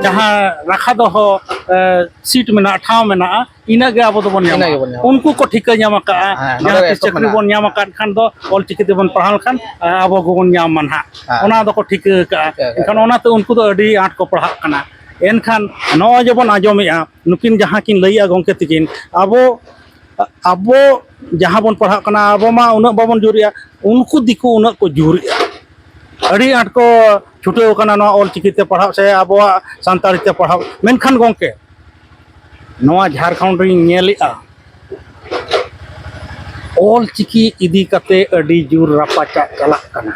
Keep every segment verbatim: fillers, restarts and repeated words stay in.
ᱡᱟᱦᱟᱸ ᱨᱟᱠᱷᱟ ᱫᱚᱦᱚ, ᱮ, ᱥᱤᱴ ᱢᱮᱱᱟᱜᱼᱟ, ᱴᱷᱟᱶ ᱢᱮᱱᱟᱜᱼᱟ, ᱤᱱᱟᱹᱜ ᱜᱮ ᱟᱵᱚ ᱫᱚᱵᱚᱱ ᱧᱟᱢᱟ᱾ ᱤᱱᱟᱹᱜ ᱜᱮᱵᱚᱱ ᱧᱟᱢᱟ᱾ ᱩᱱᱠᱩ ᱠᱚ ᱴᱷᱤᱠᱟᱹ ᱧᱟᱢ ᱟᱠᱟᱫᱼᱟ, ᱦᱮᱸ, ᱡᱟᱦᱟᱸ ᱱᱚᱰᱮ ᱛᱤᱥ ᱮᱛᱚᱵ ᱪᱟᱹᱠᱨᱤ ᱢᱮᱱᱟᱜᱼᱟ᱾ ᱵᱚᱱ ᱧᱟᱢ ᱟᱠᱟᱫ ᱠᱷᱟᱱ ᱫᱚ ᱚᱞ ᱪᱤᱠᱤ ᱛᱮᱵᱚᱱ ᱯᱟᱲᱦᱟᱣ ᱞᱮᱠᱷᱟᱱ, ᱮ, ᱟᱵᱚ ᱜᱮᱵᱚᱱ ᱧᱟᱢᱟ ᱱᱟᱦᱟᱜ᱾ ᱦᱮᱸ᱾ ᱚᱱᱟ ᱫᱚᱠᱚ ᱴᱷᱤᱠᱟᱹ ᱟᱠᱟᱫᱼᱟ᱾ ᱴᱷᱤᱠᱟᱹ ᱟᱠᱟᱫᱼᱟ᱾ ᱮᱱᱠᱷᱟᱱ ᱚᱱᱟᱛᱮ ᱩᱱᱠᱩ ᱫᱚ ᱟᱹᱰᱤ ᱟᱸᱴ ᱠᱚ ᱯᱟᱲᱦᱟᱜ ᱠᱟᱱᱟ᱾ ᱮᱱᱠᱷᱟᱱ ᱱᱚᱜᱼᱚᱭ ᱡᱮᱵᱚᱱ ᱟᱸᱡᱚᱢᱮᱫᱼᱟ, ᱱᱩᱠᱤᱱ ᱡᱟᱦᱟᱸ ᱠᱤᱱ ᱞᱟᱹᱭᱮᱫᱼᱟ ᱜᱚᱢᱠᱮ ᱛᱤᱠᱤᱱ, ᱟᱵᱚ, ᱟᱵᱚ ᱡᱟᱦᱟᱸ ᱵᱚᱱ ᱯᱟᱲᱦᱟᱜ ᱠᱟᱱᱟ, ᱟᱵᱚ ᱢᱟ ᱩᱱᱟᱹᱜ ᱵᱟᱵᱚᱱ ᱡᱳᱨᱮᱜᱼᱟ, ᱩᱱᱠᱩ ᱫᱤᱠᱩ ᱩᱱᱟᱹᱜ ᱠᱚ ᱡᱳᱨᱮᱜᱼᱟ᱾ ᱟᱹᱰᱤ ᱟᱸᱴ ᱠᱚ ᱪᱷᱩᱴᱟᱹᱣ ᱠᱟᱱᱟ ᱱᱚᱣᱟ ᱚᱞ ᱪᱤᱠᱤ ᱛᱮ ᱯᱟᱲᱦᱟᱜ ᱥᱮ ᱟᱵᱚᱣᱟᱜ ᱥᱟᱱᱛᱟᱲᱤ ᱛᱮ ᱯᱟᱲᱦᱟᱜ᱾ ᱢᱮᱱᱠᱷᱟᱱ ᱜᱚᱢᱠᱮ, ᱱᱚᱣᱟ ᱡᱷᱟᱲᱠᱷᱚᱸᱰ ᱨᱤᱧ ᱧᱮᱞᱮᱫᱼᱟ, ᱚᱞ ᱪᱤᱠᱤ ᱤᱫᱤ ᱠᱟᱛᱮ ᱟᱹᱰᱤ ᱡᱳᱨ ᱨᱟᱯᱟᱪᱟᱜ ᱪᱟᱞᱟᱜ ᱠᱟᱱᱟ᱾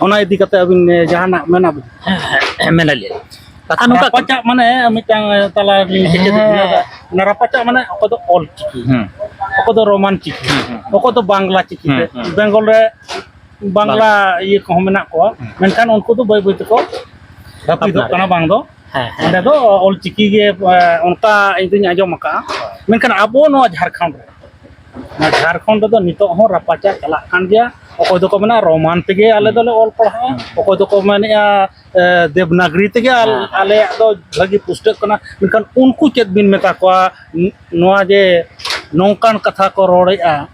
ᱚᱱᱟ ᱤᱫᱤ ᱠᱟᱛᱮ ᱟᱹᱵᱤᱱ, ᱮ, ᱡᱟᱦᱟᱱᱟᱜ ᱢᱮᱱᱟᱵᱤᱱ? ᱦᱮᱸ, ᱦᱮᱸ, ᱢᱮᱱᱟᱞᱤᱧ᱾ ᱠᱟᱛᱷᱟ ᱱᱚᱝᱠᱟ ᱨᱟᱯᱟᱪᱟᱜ ᱢᱟᱱᱮ ᱢᱤᱫᱴᱟᱝ, ᱮ, ᱛᱟᱞᱟ ᱨᱤᱧ ᱠᱮᱪᱮᱫ ᱦᱮᱸ᱾ ᱵᱤᱱᱟ᱾ ᱚᱱᱟ ᱨᱟᱯᱟᱪᱟᱜ ᱢᱟᱱᱮ ᱚᱠᱚᱭ ᱫᱚ ᱚᱞ ᱪᱤᱠᱤ, ᱦᱩᱸ᱾ ᱚᱠᱚᱭ ᱫᱚ ᱨᱳᱢᱟᱱ ᱪᱤᱠᱤ, ᱦᱩᱸ, ᱦᱩᱸ, ᱦᱩᱸ᱾ ᱚᱠᱚᱭ ᱫᱚ ᱵᱟᱝᱞᱟ ᱪᱤᱠᱤ ᱛᱮ, ᱦᱩᱸ, ᱦᱩᱸ᱾ ᱵᱮᱝᱜᱚᱞ ᱨᱮ ᱵᱟᱝᱞᱟ ᱵᱟᱝ᱾ ᱤᱭᱟᱹ ᱠᱚᱦᱚᱸ ᱢᱮᱱᱟᱜ ᱠᱚᱣᱟ, ᱦᱩᱸ᱾ ᱢᱮᱱᱠᱷᱟᱱ ᱩᱱᱠᱩ ᱫᱚ ᱵᱟᱹᱭ ᱵᱟᱹᱭ ᱛᱮᱠᱚ ᱦᱟᱹᱯᱤᱫᱚᱜ ᱟᱯᱱᱟᱨ᱾ ᱠᱟᱱᱟ ᱵᱟᱝ ᱫᱚ᱾ ᱦᱮᱸ, ᱦᱮᱸ᱾ ᱚᱸᱰᱮ ᱫᱚ ᱚᱞ ᱪᱤᱠᱤ ᱜᱮ, ᱮ, ᱚᱱᱠᱟ ᱤᱧ ᱫᱩᱧ ᱟᱸᱡᱚᱢ ᱟᱠᱟᱫᱼᱟ᱾ ᱦᱳᱭ᱾ ᱢᱮᱱᱠᱷᱟᱱ ᱟᱵᱚ ᱱᱚᱣᱟ ᱡᱷᱟᱲᱠᱷᱚᱸᱰ ᱨᱮ, ᱱᱚᱣᱟ ᱡᱷᱟᱲᱠᱷᱚᱸᱰ ᱨᱮᱫᱚ ᱱᱤᱛᱚᱜ ᱦᱚᱸ ᱨᱟᱯᱟᱪᱟᱜ ᱪᱟᱞᱟᱜ ᱠᱟᱱ ᱜᱮᱭᱟ᱾ ᱚᱠᱚᱭ ᱫᱚᱠᱚ ᱢᱮᱱᱟ ᱨᱳᱢᱟᱱ ᱛᱮᱜᱮ ᱟᱞᱮ ᱦᱩᱸ᱾ ᱫᱚᱞᱮ ᱚᱞ ᱯᱟᱲᱦᱟᱜᱼᱟ, ᱦᱩᱸ᱾ ᱚᱠᱚᱭ ᱫᱚᱠᱚ ᱢᱮᱱᱮᱫᱼᱟ, ᱮ, ᱫᱮᱵᱽᱱᱟᱜᱽᱨᱤ ᱛᱮᱜᱮ ᱟᱞ-, ᱦᱮᱸ, ᱦᱮᱸ᱾ ᱟᱞᱮᱭᱟᱜ ᱫᱚ ᱵᱷᱟᱹᱜᱤ ᱯᱩᱥᱴᱟᱹᱜ ᱠᱟᱱᱟ᱾ ᱢᱮᱱᱠᱷᱟᱱ ᱩᱱᱠᱩ ᱪᱮᱫ ᱵᱤᱱ ᱢᱮᱛᱟ ᱠᱚᱣᱟ? ᱱ-, ᱱᱚᱣᱟ ᱡᱮ ᱱᱚᱝᱠᱟᱱ ᱠᱟᱛᱷᱟ ᱠᱚ ᱨᱚᱲᱮᱫᱼᱟ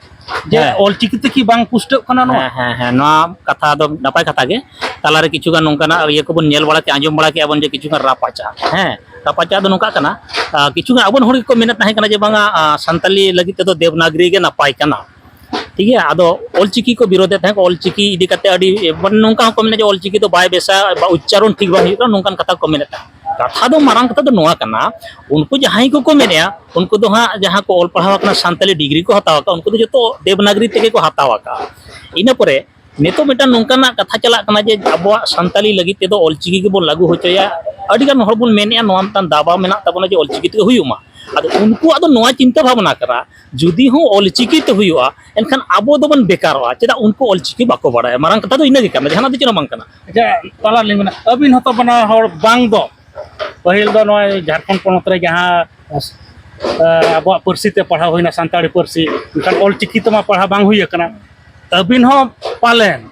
ᱡᱮ ᱦᱮᱸ᱾ ᱚᱞ ᱪᱤᱠᱤ ᱛᱮᱠᱤ ᱵᱟᱝ ᱯᱩᱥᱴᱟᱹᱜ ᱠᱟᱱᱟ ᱱᱚᱣᱟ? ᱦᱮᱸ, ᱦᱮᱸ, ᱦᱮᱸ, ᱱᱚᱣᱟ ᱠᱟᱛᱷᱟ ᱫᱚ ᱱᱟᱯᱟᱭ ᱠᱟᱛᱷᱟ ᱜᱮ᱾ ᱛᱟᱞᱟᱨᱮ ᱠᱤᱪᱷᱩ ᱜᱟᱱ ᱱᱚᱝᱠᱟᱱᱟᱜ ᱤᱭᱟᱹ ᱠᱚᱵᱚᱱ ᱧᱮᱞ ᱵᱟᱲᱟ ᱠᱮᱫᱼᱟ, ᱟᱸᱡᱚᱢ ᱵᱟᱲᱟ ᱠᱮᱫᱼᱟ ᱵᱚᱱ ᱡᱮ ᱠᱤᱪᱷᱩ ᱜᱟᱱ ᱨᱟᱯᱟᱪᱟᱜ, ᱦᱮᱸ, ᱨᱟᱯᱟᱪᱟᱜ ᱫᱚ ᱱᱚᱝᱠᱟ ᱠᱟᱱᱟ, ᱟ, ᱠᱤᱪᱷᱩ ᱜᱟᱱ ᱟᱵᱚ ᱦᱚᱲ ᱜᱮᱠᱚ ᱢᱮᱱᱮᱫ ᱛᱟᱦᱮᱸ ᱠᱟᱱᱟ ᱡᱮ ᱵᱟᱝᱟ, ᱟ, ᱥᱟᱱᱛᱟᱞᱤ ᱞᱟᱹᱜᱤᱫ ᱛᱮᱫᱚ ᱫᱮᱵᱽᱱᱟᱜᱽᱨᱤ ᱜᱮ ᱱᱟᱯᱟᱭ ᱠᱟᱱᱟ᱾ ᱴᱷᱤᱠ ᱜᱮᱭᱟ, ᱟᱫᱚ ᱚᱞᱪᱤᱠᱤ ᱠᱚ ᱵᱤᱨᱳᱫᱮᱫ ᱛᱟᱦᱮᱸᱫ, ᱚᱞᱪᱤᱠᱤ ᱤᱫᱤ ᱠᱟᱛᱮ ᱟᱹᱰᱤ, ᱢᱟᱱᱮ, ᱱᱚᱝᱠᱟ ᱦᱚᱸᱠᱚ ᱢᱮᱱᱟ ᱡᱮ ᱚᱞᱪᱤᱠᱤ ᱫᱚ ᱵᱟᱭ ᱵᱮᱥᱟ, ᱵᱟ ᱩᱪᱪᱟᱨᱚᱱ ᱴᱷᱤᱠ ᱵᱟᱝ ᱦᱩᱭᱩᱜ ᱠᱟᱱᱟ, ᱱᱚᱝᱠᱟᱱ ᱠᱟᱛᱷᱟ ᱠᱚ ᱢᱮᱱᱮᱫ ᱛᱟᱦᱮᱸᱫ᱾ ᱠᱟᱛᱷᱟ ᱫᱚ, ᱢᱟᱨᱟᱝ ᱠᱟᱛᱷᱟ ᱫᱚ ᱱᱚᱣᱟ ᱠᱟᱱᱟ, ᱩᱱᱠᱩ ᱡᱟᱦᱟᱸᱭ ᱠᱚᱠᱚ ᱢᱮᱱᱮᱫᱼᱟ, ᱩᱱᱠᱩ ᱫᱚ ᱦᱟᱸᱜ ᱡᱟᱦᱟᱸ ᱠᱚ ᱚᱞ ᱯᱟᱲᱦᱟᱣ ᱟᱠᱟᱱᱟ, ᱥᱟᱱᱛᱟᱞᱤ ᱰᱤᱜᱽᱨᱤ ᱠᱚ ᱦᱟᱛᱟᱣ ᱟᱠᱟᱫᱼᱟ, ᱩᱱᱠᱩ ᱫᱚ ᱡᱚᱛᱚ ᱫᱮᱵᱽᱱᱟᱜᱽᱨᱤ ᱛᱮᱜᱮ ᱠᱚ ᱦᱟᱛᱟᱣ ᱟᱠᱟᱫᱼᱟ᱾ ᱤᱱᱟᱹ ᱯᱚᱨᱮ ᱱᱤᱛᱚᱜ ᱢᱤᱫᱴᱟᱝ ᱱᱚᱝᱠᱟᱱᱟᱜ ᱠᱟᱛᱷᱟ ᱪᱟᱞᱟᱜ ᱠᱟᱱᱟ ᱡᱮ ᱟᱵᱚᱣᱟᱜ ᱥᱟᱱᱛᱟᱞᱤ ᱞᱟᱹᱜᱤᱫ ᱛᱮᱫᱚ ᱚᱞᱪᱤᱠᱤ ᱜᱮᱵᱚᱱ ᱞᱟᱹᱜᱩ ᱦᱚᱪᱚᱭᱟ᱾ ᱟᱹᱰᱤᱜᱟᱱ ᱦᱚᱲ ᱵᱚᱱ ᱢᱮᱱᱮᱫᱼᱟ ᱱᱚᱣᱟ ᱢᱤᱫᱴᱟᱝ ᱫᱟᱵᱟ ᱢᱮᱱᱟᱜ ᱛᱟᱵᱚᱱᱟ ᱡᱮ ᱚᱞᱪᱤᱠᱤ ᱛᱮᱜᱮ ᱦᱩᱭᱩᱜ ᱢᱟ᱾ ᱟᱫᱚ ᱩᱱᱠᱩᱣᱟᱜ ᱫᱚ ᱱᱚᱣᱟ ᱪᱤᱱᱛᱟᱹ ᱵᱷᱟᱵᱽᱱᱟ ᱠᱟᱱᱟ, ᱡᱩᱫᱤ ᱦᱚᱸ ᱚᱞᱪᱤᱠᱤ ᱛᱮ ᱦᱩᱭᱩᱜᱼᱟ, ᱮᱱᱠᱷᱟᱱ ᱟᱵᱚ ᱫᱚᱵᱚᱱ ᱵᱮᱠᱟᱨᱚᱜᱼᱟ᱾ ᱪᱮᱫᱟᱜ? ᱩᱱᱠᱩ ᱚᱞᱪᱤᱠᱤ ᱵᱟᱠᱚ ᱵᱟᱲᱟᱭᱟ᱾ ᱢᱟᱨᱟᱝ ᱠᱟᱛᱷᱟ ᱫᱚ ᱤᱱᱟᱹ ᱜᱮ ᱠᱟᱱᱟ, ᱡᱟᱦᱟᱱᱟᱜ ᱫᱚ ᱪᱮᱫ ᱦᱚᱸ ᱵᱟᱝ ᱠᱟᱱᱟ᱾ ᱟᱪᱪᱷᱟ, ᱛᱟᱞᱟ ᱨᱮᱞᱤᱧ ᱢᱮᱱᱟ, ᱟᱹᱵᱤᱱ ᱦᱚᱸᱛᱚ ᱵᱟᱱᱟ ᱦᱚᱲ ᱵᱟᱝ ᱫᱚ ᱯᱟᱹᱦᱤᱞ ᱫᱚ ᱱᱚᱜᱼᱚᱭ ᱡᱷᱟᱲᱠᱷᱚᱸᱰ ᱯᱚᱱᱚᱛ ᱨᱮ ᱡᱟᱦᱟᱸ ᱟᱵᱚᱣᱟᱜ ᱯᱟᱹᱨᱥᱤ ᱛᱮ ᱯᱟᱲᱦᱟᱣ ᱦᱩᱭᱱᱟ, ᱥᱟᱱᱛᱟᱲᱤ ᱯᱟᱹᱨᱥᱤ, ᱢᱮᱱᱠᱷᱟᱱ ᱚᱞ ᱪᱤᱠᱤ ᱛᱮᱢᱟ ᱯᱟᱲᱦᱟᱣ ᱵᱟᱝ ᱦᱩᱭ ᱟᱠᱟᱱᱟ᱾ ᱟᱹᱵᱤᱱ ᱦᱚᱸ ᱯᱟᱞᱮᱱ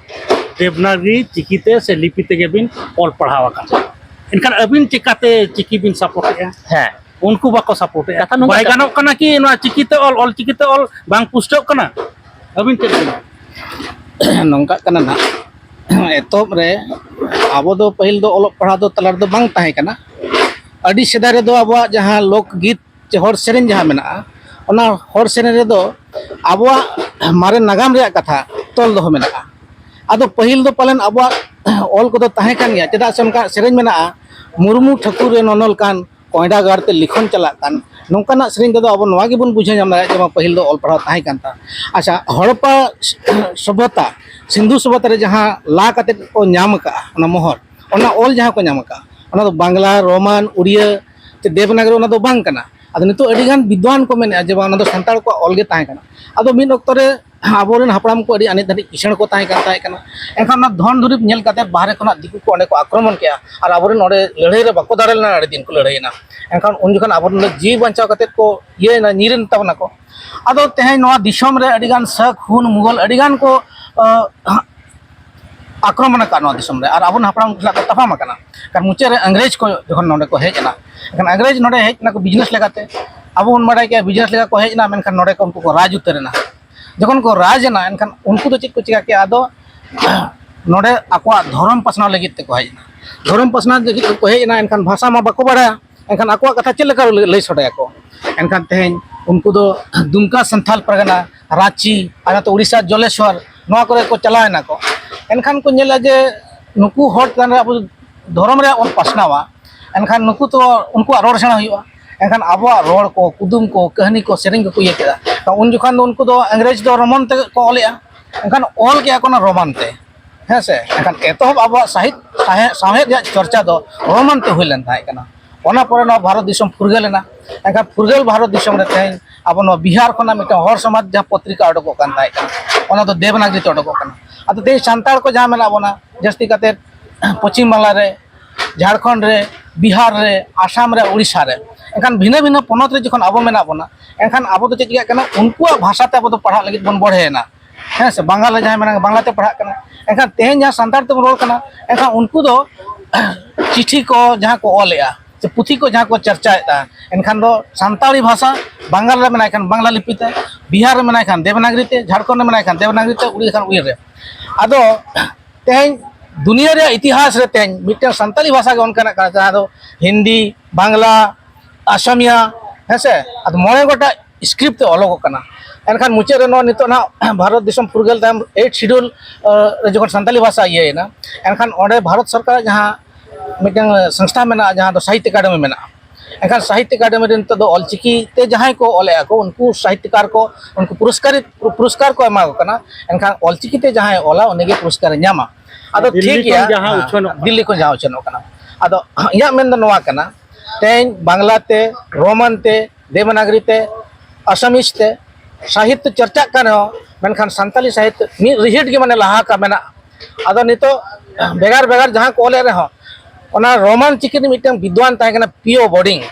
ᱫᱮᱵᱽᱱᱟᱜᱽᱨᱤ ᱪᱤᱠᱤ ᱛᱮ ᱥᱮ ᱞᱤᱯᱤ ᱛᱮᱜᱮ ᱵᱤᱱ ᱚᱞ ᱯᱟᱲᱦᱟᱣ ᱟᱠᱟᱱᱟ, ᱮᱱᱠᱷᱟᱱ ᱟᱹᱵᱤᱱ ᱪᱤᱠᱟᱹᱛᱮ ᱪᱤᱠᱤ ᱵᱤᱱ ᱥᱟᱯᱳᱨᱴᱮᱜᱼᱟ? ᱦᱮᱸ᱾ ᱩᱱᱠᱩ ᱵᱟᱠᱚ ᱥᱟᱯᱳᱨᱴᱮᱜᱼᱟ᱾ ᱠᱟᱛᱷᱟ ᱱᱚᱝᱠᱟ ᱵᱟᱭ ᱠᱟᱱᱟ᱾ ᱜᱟᱱᱚᱜ ᱠᱟᱱᱟ ᱠᱤ ᱱᱚᱣᱟ ᱪᱤᱠᱤ ᱛᱮ ᱚᱞ, ᱚᱞ ᱪᱤᱠᱤ ᱛᱮ ᱚᱞ ᱵᱟᱝ ᱯᱩᱥᱴᱟᱹᱜ ᱠᱟᱱᱟ? ᱟᱹᱵᱤᱱ ᱪᱮᱫ ᱵᱤᱱ ᱱᱚᱝᱠᱟᱜ ᱠᱟᱱᱟ ᱱᱟᱜ, ᱮᱛᱚᱦᱚᱵ ᱨᱮ ᱟᱵᱚ ᱫᱚ ᱯᱟᱹᱦᱤᱞ ᱫᱚ ᱚᱞᱚᱜ ᱯᱟᱲᱦᱟᱣ ᱫᱚ ᱛᱟᱞᱟ ᱨᱮᱫᱚ ᱵᱟᱝ ᱛᱟᱦᱮᱸ ᱠᱟᱱᱟ᱾ ᱟᱹᱰᱤ ᱥᱮᱫᱟᱭ ᱨᱮᱫᱚ ᱟᱵᱚᱣᱟᱜ ᱡᱟᱦᱟᱸ ᱞᱳᱠ ᱜᱤᱛ ᱪᱮ ᱦᱚᱲ ᱥᱮᱨᱮᱧ ᱡᱟᱦᱟᱸ ᱢᱮᱱᱟᱜᱼᱟ, ᱚᱱᱟ ᱦᱚᱲ ᱥᱮᱨᱮᱧ ᱨᱮᱫᱚ ᱟᱵᱚᱣᱟᱜ ᱢᱟᱨᱮ ᱱᱟᱜᱟᱢ ᱨᱮᱭᱟᱜ ᱠᱟᱛᱷᱟ ᱛᱚᱞ ᱫᱚᱦᱚ ᱢᱮᱱᱟᱜᱼᱟ᱾ ᱟᱫᱚ ᱯᱟᱹᱦᱤᱞ ᱫᱚ ᱯᱟᱞᱮᱱ ᱟᱵᱚᱣᱟᱜ ᱚᱞ ᱠᱚᱫᱚ ᱛᱟᱦᱮᱸ ᱠᱟᱱ ᱜᱮᱭᱟ, ᱪᱮᱫᱟᱜ ᱥᱮ ᱚᱱᱠᱟ ᱥᱮᱨᱮᱧ ᱢᱮᱱᱟᱜᱼᱟ, "ᱢᱩᱨᱢᱩ ᱴᱷᱟᱹᱠᱩᱨ ᱨᱮ ᱱᱚᱱᱚᱞ ᱠᱟᱱ, ᱠᱚᱭᱰᱟ ᱜᱟᱲ ᱛᱮ ᱞᱤᱠᱷᱚᱱ ᱪᱟᱞᱟᱜ ᱠᱟᱱ", ᱱᱚᱝᱠᱟᱱᱟᱜ ᱥᱮᱨᱮᱧ ᱛᱮᱫᱚ ᱟᱵᱚ ᱱᱚᱣᱟ ᱜᱮᱵᱚᱱ ᱵᱩᱡᱷᱟᱹᱣ ᱧᱟᱢ ᱫᱟᱲᱮᱭᱟᱜᱼᱟ ᱡᱮ ᱵᱟᱝ ᱯᱟᱹᱦᱤᱞ ᱫᱚ ᱚᱞ ᱯᱟᱲᱦᱟᱣ ᱛᱟᱦᱮᱸ ᱠᱟᱱ ᱛᱟᱦᱮᱸ᱾ ᱟᱪᱪᱷᱟ, ᱦᱚᱲᱚᱯᱯᱟ ᱥᱚᱵᱷᱚᱛᱟ, ᱥᱤᱱᱫᱷᱩ ᱥᱚᱵᱷᱚᱛᱟ ᱨᱮ ᱡᱟᱦᱟᱸ ᱞᱟ ᱠᱟᱛᱮ ᱠᱚ ᱧᱟᱢ ᱟᱠᱟᱫᱼᱟ, ᱚᱱᱟ ᱢᱚᱦᱚᱨ, ᱚᱱᱟ ᱚᱞ ᱡᱟᱦᱟᱸ ᱠᱚ ᱧᱟᱢ ᱟᱠᱟᱫᱼᱟ, ᱚᱱᱟ ᱫᱚ ᱵᱟᱝᱞᱟ, ᱨᱳᱢᱟᱱ, ᱩᱲᱤᱭᱟᱹ ᱪᱮ ᱫᱮᱵᱽᱱᱟᱜᱚᱨᱤ, ᱚᱱᱟ ᱫᱚ ᱵᱟᱝ ᱠᱟᱱᱟ᱾ ᱟᱫᱚ ᱱᱤᱛᱚᱜ ᱟᱹᱰᱤ ᱜᱟᱱ ᱵᱤᱫᱽᱣᱟᱱ ᱠᱚ ᱢᱮᱱᱮᱫᱼᱟ ᱡᱮ ᱵᱟᱝ, ᱚᱱᱟ ᱫᱚ ᱥᱟᱱᱛᱟᱲ ᱠᱚᱣᱟᱜ ᱚᱞ ᱜᱮ ᱛᱟᱦᱮᱸ ᱠᱟᱱᱟ᱾ ᱟᱫᱚ ᱢᱤᱫ ᱚᱠᱛᱚ ᱨᱮ ᱟᱵᱚᱨᱮᱱ ᱦᱟᱯᱲᱟᱢ ᱠᱚ ᱟᱹᱰᱤ ᱟᱱᱮᱡ ᱫᱷᱟᱹᱱᱤᱡ ᱠᱤᱥᱟᱹᱬ ᱠᱚ ᱛᱟᱦᱮᱸ ᱠᱟᱱ ᱛᱟᱦᱮᱸ ᱠᱟᱱᱟ᱾ ᱮᱱᱠᱷᱟᱱ ᱚᱱᱟ ᱫᱷᱚᱱ ᱫᱩᱨᱤᱵᱽ ᱧᱮᱞ ᱠᱟᱛᱮ ᱵᱟᱦᱨᱮ ᱠᱷᱚᱱᱟᱜ ᱫᱤᱠᱩ ᱠᱚ ᱚᱸᱰᱮ ᱠᱚ ᱟᱠᱨᱚᱢᱚᱱ ᱠᱮᱜᱼᱟ ᱟᱨ ᱟᱵᱚᱨᱮᱱ ᱚᱸᱰᱮ ᱞᱟᱹᱲᱦᱟᱹᱭ ᱨᱮ ᱵᱟᱠᱚ ᱫᱟᱲᱮ ᱞᱮᱱᱟ, ᱟᱹᱰᱤ ᱫᱤᱱ ᱠᱚ ᱞᱟᱹᱲᱦᱟᱹᱭᱮᱱᱟ᱾ ᱮᱱᱠᱷᱟᱱ ᱩᱱ ᱡᱚᱠᱷᱚᱱ ᱟᱵᱚᱨᱮᱱ ᱫᱚ ᱡᱤᱣᱤ ᱵᱟᱧᱪᱟᱣ ᱠᱟᱛᱮ ᱠᱚ ᱤᱭᱟᱹᱭᱮᱱᱟ, ᱧᱤᱨᱮᱱ ᱛᱟᱵᱚᱱᱟ ᱠᱚ᱾ ᱟᱫᱚ ᱛᱮᱦᱮᱧ ᱱᱚᱣᱟ ᱫᱤᱥᱚᱢ ᱨᱮ ᱟᱹᱰᱤ ᱜᱟᱱ ᱥᱟᱹᱠ, ᱦᱩᱱ, ᱢᱩᱜᱚᱞ ᱟᱹᱰᱤ ᱜᱟᱱ ᱠᱚ ᱟᱠᱨᱚᱢᱚᱱ ᱟᱠᱟᱫ ᱱᱚᱣᱟ ᱫᱤᱥᱚᱢ ᱨᱮ, ᱟᱨ ᱟᱵᱚᱨᱮᱱ ᱦᱟᱯᱲᱟᱢ ᱠᱚ ᱥᱟᱞᱟᱜ ᱠᱚ ᱛᱟᱯᱟᱢ ᱟᱠᱟᱱᱟ᱾ ᱠᱟᱨᱚᱱ ᱢᱩᱪᱟᱹᱫ ᱨᱮ ᱤᱝᱨᱮᱡᱽ ᱠᱚ ᱡᱚᱠᱷᱚᱱ ᱱᱚᱰᱮ ᱠᱚ ᱦᱮᱡ ᱮᱱᱟ, ᱮᱱᱠᱷᱟᱱ ᱤᱝᱨᱮᱡᱽ ᱱᱚᱰᱮ ᱦᱮᱡ ᱮᱱᱟ ᱠᱚ ᱵᱤᱡᱽᱱᱮᱥ ᱞᱮᱠᱟᱛᱮ᱾ ᱟᱵᱚ ᱵᱚᱱ ᱵᱟᱲᱟᱭ ᱜᱮᱭᱟ ᱵᱤᱡᱽᱱᱮᱥ ᱞᱮᱠᱟ ᱠᱚ ᱦᱮᱡ ᱮᱱᱟ, ᱢᱮᱱᱠᱷᱟᱱ ᱱᱚᱰᱮ ᱠᱚ ᱩᱱᱠᱩ ᱠᱚ ᱨᱟᱡᱽ ᱩᱛᱟᱹᱨ ᱮᱱᱟ᱾ ᱡᱚᱠᱷᱚᱱ ᱠᱚ ᱨᱟᱡᱽ ᱮᱱᱟ, ᱮᱱᱠᱷᱟᱱ ᱩᱱᱠᱩ ᱫᱚ ᱪᱮᱫ ᱠᱚ ᱪᱤᱠᱟ ᱠᱮᱜᱼᱟ? ᱟᱫᱚ ᱱᱚᱰᱮ ᱟᱠᱚᱣᱟᱜ ᱫᱷᱚᱨᱚᱢ ᱯᱟᱥᱱᱟᱣ ᱞᱟᱹᱜᱤᱫ ᱛᱮᱠᱚ ᱦᱮᱡ ᱮᱱᱟ᱾ ᱫᱷᱚᱨᱚᱢ ᱯᱟᱥᱱᱟᱣ ᱞᱟᱹᱜᱤᱫ ᱛᱮᱠᱚ ᱦᱮᱡ ᱮᱱᱟ, ᱮᱱᱠᱷᱟᱱ ᱵᱷᱟᱥᱟ ᱢᱟ ᱵᱟᱠᱚ ᱵᱟᱲᱟᱭᱟ, ᱮᱱᱠᱷᱟᱱ ᱟᱠᱚᱣᱟᱜ ᱠᱟᱛᱷᱟ ᱪᱮᱫ ᱞᱮᱠᱟ ᱞᱟᱹᱭ ᱥᱚᱫᱚᱨᱟᱠᱚ? ᱮᱱᱠᱷᱟᱱ ᱛᱮᱦᱮᱧ ᱩᱱᱠᱩ ᱫᱚ ᱫᱩᱢᱠᱟ ᱥᱟᱱᱛᱷᱟᱞ ᱯᱟᱨᱜᱟᱱᱟ, ᱨᱟᱸᱪᱤ, ᱟᱨ ᱱᱚᱛᱮ ᱩᱲᱤᱥᱥᱟ ᱡᱚᱞᱮᱥᱣᱚᱨ, ᱱᱚᱣᱟ ᱠᱚᱨᱮ ᱠᱚ ᱪᱟᱞᱟᱣ ᱮᱱᱟ ᱠᱚ᱾ ᱮᱱᱠᱷᱟᱱ ᱠᱚ ᱧᱮᱞᱟ ᱡᱮ ᱱᱩᱠᱩ ᱦᱚᱲ ᱪᱮᱛᱟᱱ ᱨᱮ ᱟᱵᱚ ᱫᱷᱚᱨᱚᱢ ᱨᱮᱭᱟᱜ ᱵᱚᱱ ᱯᱟᱥᱱᱟᱣᱟ, ᱮᱱᱠᱷᱟᱱ ᱱᱩᱠᱩ ᱛᱚ, ᱩᱱᱠᱩᱣᱟᱜ ᱨᱚᱲ ᱥᱮᱬᱟ ᱦᱩᱭᱩᱜᱼᱟ᱾ ᱮᱱᱠᱷᱟᱱ ᱟᱵᱚᱣᱟᱜ ᱨᱚᱲ ᱠᱚ, ᱠᱩᱫᱩᱢ ᱠᱚ, ᱠᱟᱹᱦᱱᱤ ᱠᱚ, ᱥᱮᱨᱮᱧ ᱠᱚᱠᱚ ᱤᱭᱟᱹ ᱠᱮᱫᱟ᱾ ᱩᱱ ᱡᱚᱠᱷᱚᱱ ᱫᱚ ᱩᱱᱠᱩ ᱫᱚ ᱤᱝᱨᱮᱡᱽ ᱫᱚ ᱨᱳᱢᱟᱱ ᱛᱮ ᱠᱚ ᱚᱞᱮᱜᱼᱟ, ᱮᱱᱠᱷᱟᱱ ᱚᱞ ᱠᱮᱜᱼᱟ ᱠᱚ ᱚᱱᱟ ᱨᱳᱢᱟᱱ ᱛᱮ᱾ ᱦᱮᱸ ᱥᱮ? ᱮᱱᱠᱷᱟᱱ ᱮᱛᱚᱦᱚᱵ ᱟᱵᱚᱣᱟᱜ ᱥᱟᱦᱤᱛ-, ᱥᱟᱶᱦᱮᱫ, ᱥᱟᱶᱦᱮᱫ ᱨᱮᱭᱟᱜ ᱪᱚᱨᱪᱟ ᱫᱚ ᱨᱳᱢᱟᱱ ᱛᱮ ᱦᱩᱭ ᱞᱮᱱ ᱛᱟᱦᱮᱸ ᱠᱟᱱᱟ᱾ ᱚᱱᱟ ᱯᱚᱨᱮ ᱱᱚᱣᱟ ᱵᱷᱟᱨᱚᱛ ᱫᱤᱥᱚᱢ ᱯᱷᱩᱨᱜᱟᱹᱞ ᱮᱱᱟ᱾ ᱮᱱᱠᱷᱟᱱ ᱯᱷᱩᱨᱜᱟᱹᱞ ᱵᱷᱟᱨᱚᱛ ᱫᱤᱥᱚᱢ ᱨᱮ ᱛᱮᱦᱮᱧ ᱟᱵᱚ ᱱᱚᱣᱟ ᱵᱤᱦᱟᱨ ᱠᱷᱚᱱᱟᱜ ᱢᱤᱫᱴᱟᱝ ᱦᱚᱲ ᱥᱚᱢᱟᱡᱽ ᱡᱟᱦᱟᱸ ᱯᱚᱛᱨᱤᱠᱟ ᱚᱰᱚᱠᱚᱜ ᱠᱟᱱ ᱛᱟᱦᱮᱸ ᱠᱟᱱᱟ, ᱚᱱᱟ ᱫᱚ ᱫᱮᱵᱽᱱᱟᱜᱽᱨᱤ ᱛᱮ ᱚᱰᱚᱠᱚᱜ ᱠᱟᱱᱟ᱾ ᱟᱫᱚ ᱛᱮᱦᱮᱧ ᱥᱟᱱᱛᱟᱲ ᱠᱚ ᱡᱟᱦᱟᱸ ᱢᱮᱱᱟᱜ ᱵᱚᱱᱟ, ᱡᱟᱹᱥᱛᱤ ᱠᱟᱛᱮ ᱯᱚᱪᱷᱤᱢ ᱵᱟᱝᱞᱟ ᱨᱮ, ᱡᱷᱟᱲᱠᱷᱚᱸᱰ ᱨᱮ, ᱵᱤᱦᱟᱨ ᱨᱮ, ᱟᱥᱟᱢ ᱨᱮ, ᱩᱲᱤᱥᱥᱟ ᱨᱮ᱾ ᱮᱱᱠᱷᱟᱱ ᱵᱷᱤᱱᱟᱹ ᱵᱷᱤᱱᱟᱹ ᱯᱚᱱᱚᱛ ᱨᱮ ᱡᱚᱠᱷᱚᱱ ᱟᱵᱚ ᱢᱮᱱᱟᱜ ᱵᱚᱱᱟ, ᱮᱱᱠᱷᱟᱱ ᱟᱵᱚ ᱫᱚ ᱪᱮᱫ ᱪᱤᱠᱟᱹᱜ ᱠᱟᱱᱟ? ᱩᱱᱠᱩᱣᱟᱜ ᱵᱷᱟᱥᱟ ᱛᱮ ᱟᱵᱚ ᱫᱚ ᱯᱟᱲᱦᱟᱜ ᱞᱟᱹᱜᱤᱫ ᱵᱚᱱ ᱵᱚᱲᱦᱮᱭᱮᱱᱟ᱾ ᱦᱮᱸ ᱥᱮ, ᱵᱟᱝᱜᱟᱞ ᱨᱮ ᱡᱟᱦᱟᱸᱭ ᱢᱮᱱᱟᱜ, ᱵᱟᱝᱞᱟ ᱛᱮ ᱯᱟᱲᱦᱟᱜ ᱠᱟᱱᱟ᱾ ᱮᱱᱠᱷᱟᱱ ᱛᱮᱦᱮᱧ ᱡᱟᱦᱟᱸ ᱥᱟᱱᱛᱟᱲ ᱛᱮᱵᱚᱱ ᱨᱚᱲ ᱠᱟᱱᱟ, ᱮᱱᱠᱷᱟᱱ ᱩᱱᱠᱩ ᱫᱚ ᱪᱤᱴᱷᱤ ᱠᱚ ᱡᱟᱦᱟᱸ ᱠᱚ ᱚᱞᱮᱜᱼᱟ, ᱥᱮ ᱯᱩᱛᱷᱤ ᱠᱚ ᱡᱟᱦᱟᱸ ᱠᱚ ᱪᱟᱨᱪᱟᱭᱮᱫᱼᱟ, ᱮᱱᱠᱷᱟᱱ ᱫᱚ ᱥᱟᱱᱛᱟᱲᱤ ᱵᱷᱟᱥᱟ ᱵᱟᱝᱜᱟᱞ ᱨᱮ ᱢᱮᱱᱟᱭ ᱠᱷᱟᱱ ᱵᱟᱝᱞᱟ ᱞᱤᱯᱤ ᱛᱮ, ᱵᱤᱦᱟᱨ ᱨᱮ ᱢᱮᱱᱟᱭ ᱠᱷᱟᱱ ᱫᱮᱵᱽᱱᱟᱜᱽᱨᱤ ᱛᱮ, ᱡᱷᱟᱲᱠᱷᱚᱸᱰ ᱨᱮ ᱢᱮᱱᱟᱭ ᱠᱷᱟᱱ ᱫᱮᱵᱽᱱᱟᱜᱽᱨᱤ ᱛᱮ, ᱩᱲᱤᱭᱟ ᱠᱷᱟᱱ ᱩᱲᱤᱭᱟ ᱨᱮ᱾ ᱟᱫᱚ ᱛᱮᱦᱮᱧ ᱫᱩᱱᱤᱭᱟᱹ ᱨᱮᱭᱟᱜ ᱤᱛᱤᱦᱟᱥ ᱨᱮ ᱛᱮᱦᱮᱧ ᱢᱤᱫᱴᱟᱝ ᱥᱟᱱᱛᱟᱲᱤ ᱵᱷᱟᱥᱟ ᱜᱮ ᱚᱱᱠᱟᱱᱟᱜ ᱠᱟᱱᱟ ᱡᱟᱦᱟᱸ ᱫᱚ ᱦᱤᱱᱫᱤ, ᱵᱟᱝᱞᱟ, ᱟᱥᱟᱢᱤᱭᱟ, ᱦᱮᱸ ᱥᱮ, ᱟᱫᱚ ᱢᱚᱬᱮ ᱜᱚᱴᱟᱝ ᱥᱠᱨᱤᱯᱴ ᱛᱮ ᱚᱞᱚᱜᱚᱜ ᱠᱟᱱᱟ᱾ ᱮᱱᱠᱷᱟᱱ ᱢᱩᱪᱟᱹᱫ ᱨᱮ ᱱᱚᱣᱟ ᱱᱤᱛᱚᱜ ᱱᱟᱦᱟᱜ ᱵᱷᱟᱨᱚᱛ ᱫᱤᱥᱚᱢ ᱯᱷᱩᱨᱜᱟᱹᱞ ᱛᱟᱭᱚᱢ ᱮᱭᱤᱴ ᱥᱤᱰᱩᱞ ᱨᱮ ᱡᱚᱠᱷᱚᱱ ᱥᱟᱱᱛᱟᱲᱤ ᱵᱷᱟᱥᱟ ᱤᱭᱟᱹᱭᱮᱱᱟ, ᱮᱱᱠᱷᱟᱱ ᱚᱸᱰᱮ ᱵᱷᱟᱨᱚᱛ ᱥᱚᱨᱠᱟᱨᱟᱜ ᱡᱟᱦᱟᱸ ᱢᱤᱫᱴᱟᱝ ᱥᱚᱝᱥᱛᱷᱟ ᱢᱮᱱᱟᱜᱼᱟ, ᱡᱟᱦᱟᱸ ᱫᱚ ᱥᱟᱦᱤᱛᱛᱚ ᱮᱠᱟᱰᱮᱢᱤ ᱢᱮᱱᱟᱜᱼᱟ, ᱮᱱᱠᱷᱟᱱ ᱥᱟᱦᱤᱛᱛᱚ ᱮᱠᱟᱰᱮᱢᱤ ᱨᱮ ᱱᱤᱛᱚᱜ ᱫᱚ ᱚᱞᱪᱤᱠᱤ ᱛᱮ ᱡᱟᱦᱟᱸᱭ ᱠᱚ ᱚᱞᱮᱜᱼᱟ ᱠᱚ, ᱩᱱᱠᱩ ᱥᱟᱦᱤᱛᱛᱚᱠᱟᱨ ᱠᱚ, ᱩᱱᱠᱩ ᱯᱩᱨᱚᱥᱠᱟᱨ, ᱯᱩᱨᱚᱥᱠᱟᱨ ᱠᱚ ᱮᱢᱟ ᱠᱚ ᱠᱟᱱᱟ᱾ ᱮᱱᱠᱷᱟᱱ ᱚᱞᱪᱤᱠᱤ ᱛᱮ ᱡᱟᱦᱟᱸᱭ ᱚᱞᱟ, ᱩᱱᱤᱜᱮ ᱯᱩᱨᱚᱥᱠᱟᱨᱮ ᱧᱟᱢᱟ᱾ ᱟᱫᱚ ᱫᱤᱞᱞᱤ ᱴᱷᱤᱠ ᱠᱷᱚᱱ ᱜᱮᱭᱟ, ᱡᱟᱦᱟᱸ ᱦᱮᱸ, ᱩᱪᱷᱟᱹᱱᱚᱜ ᱠᱟᱱᱟ᱾ ᱫᱤᱞᱞᱤ ᱠᱷᱚᱱ ᱡᱟᱦᱟᱸ ᱩᱪᱷᱟᱹᱱᱚᱜ ᱠᱟᱱᱟ᱾ ᱟᱫᱚ ᱤᱧᱟᱹᱜ ᱢᱮᱱ ᱫᱚ ᱱᱚᱣᱟ ᱠᱟᱱᱟ, ᱛᱮᱦᱮᱧ ᱵᱟᱝᱞᱟ ᱛᱮ, ᱨᱳᱢᱟᱱ ᱛᱮ, ᱫᱮᱵᱽᱱᱟᱜᱽᱨᱤ ᱛᱮ, ᱟᱥᱟᱢᱤᱡᱽ ᱛᱮ ᱥᱟᱦᱤᱛᱛᱚ ᱪᱚᱨᱪᱟᱜ ᱠᱟᱱ ᱨᱮᱦᱚᱸ, ᱢᱮᱱᱠᱷᱟᱱ ᱥᱟᱱᱛᱟᱞᱤ ᱥᱟᱦᱤᱛᱛᱚ ᱢᱤᱫ ᱨᱤᱦᱤᱴ ᱜᱮ ᱢᱟᱱᱮ ᱞᱟᱦᱟ ᱟᱠᱟ ᱢᱮᱱᱟᱜᱼᱟ᱾ ᱟᱫᱚ ᱱᱤᱛᱚᱜ ᱵᱷᱮᱜᱟᱨ ᱵᱷᱮᱜᱟᱨ ᱡᱟᱦᱟᱸ ᱠᱚ ᱚᱞᱮᱫ ᱨᱮᱦᱚᱸ, ᱚᱱᱟ ᱨᱳᱢᱟᱱ ᱪᱤᱠᱤ ᱨᱤᱱᱤᱡ ᱢᱤᱫᱴᱟᱝ ᱵᱤᱫᱽᱣᱟᱱ ᱛᱟᱦᱮᱸ ᱠᱟᱱᱟ ᱯᱤ ᱳ ᱵᱳᱨᱰᱤᱝ᱾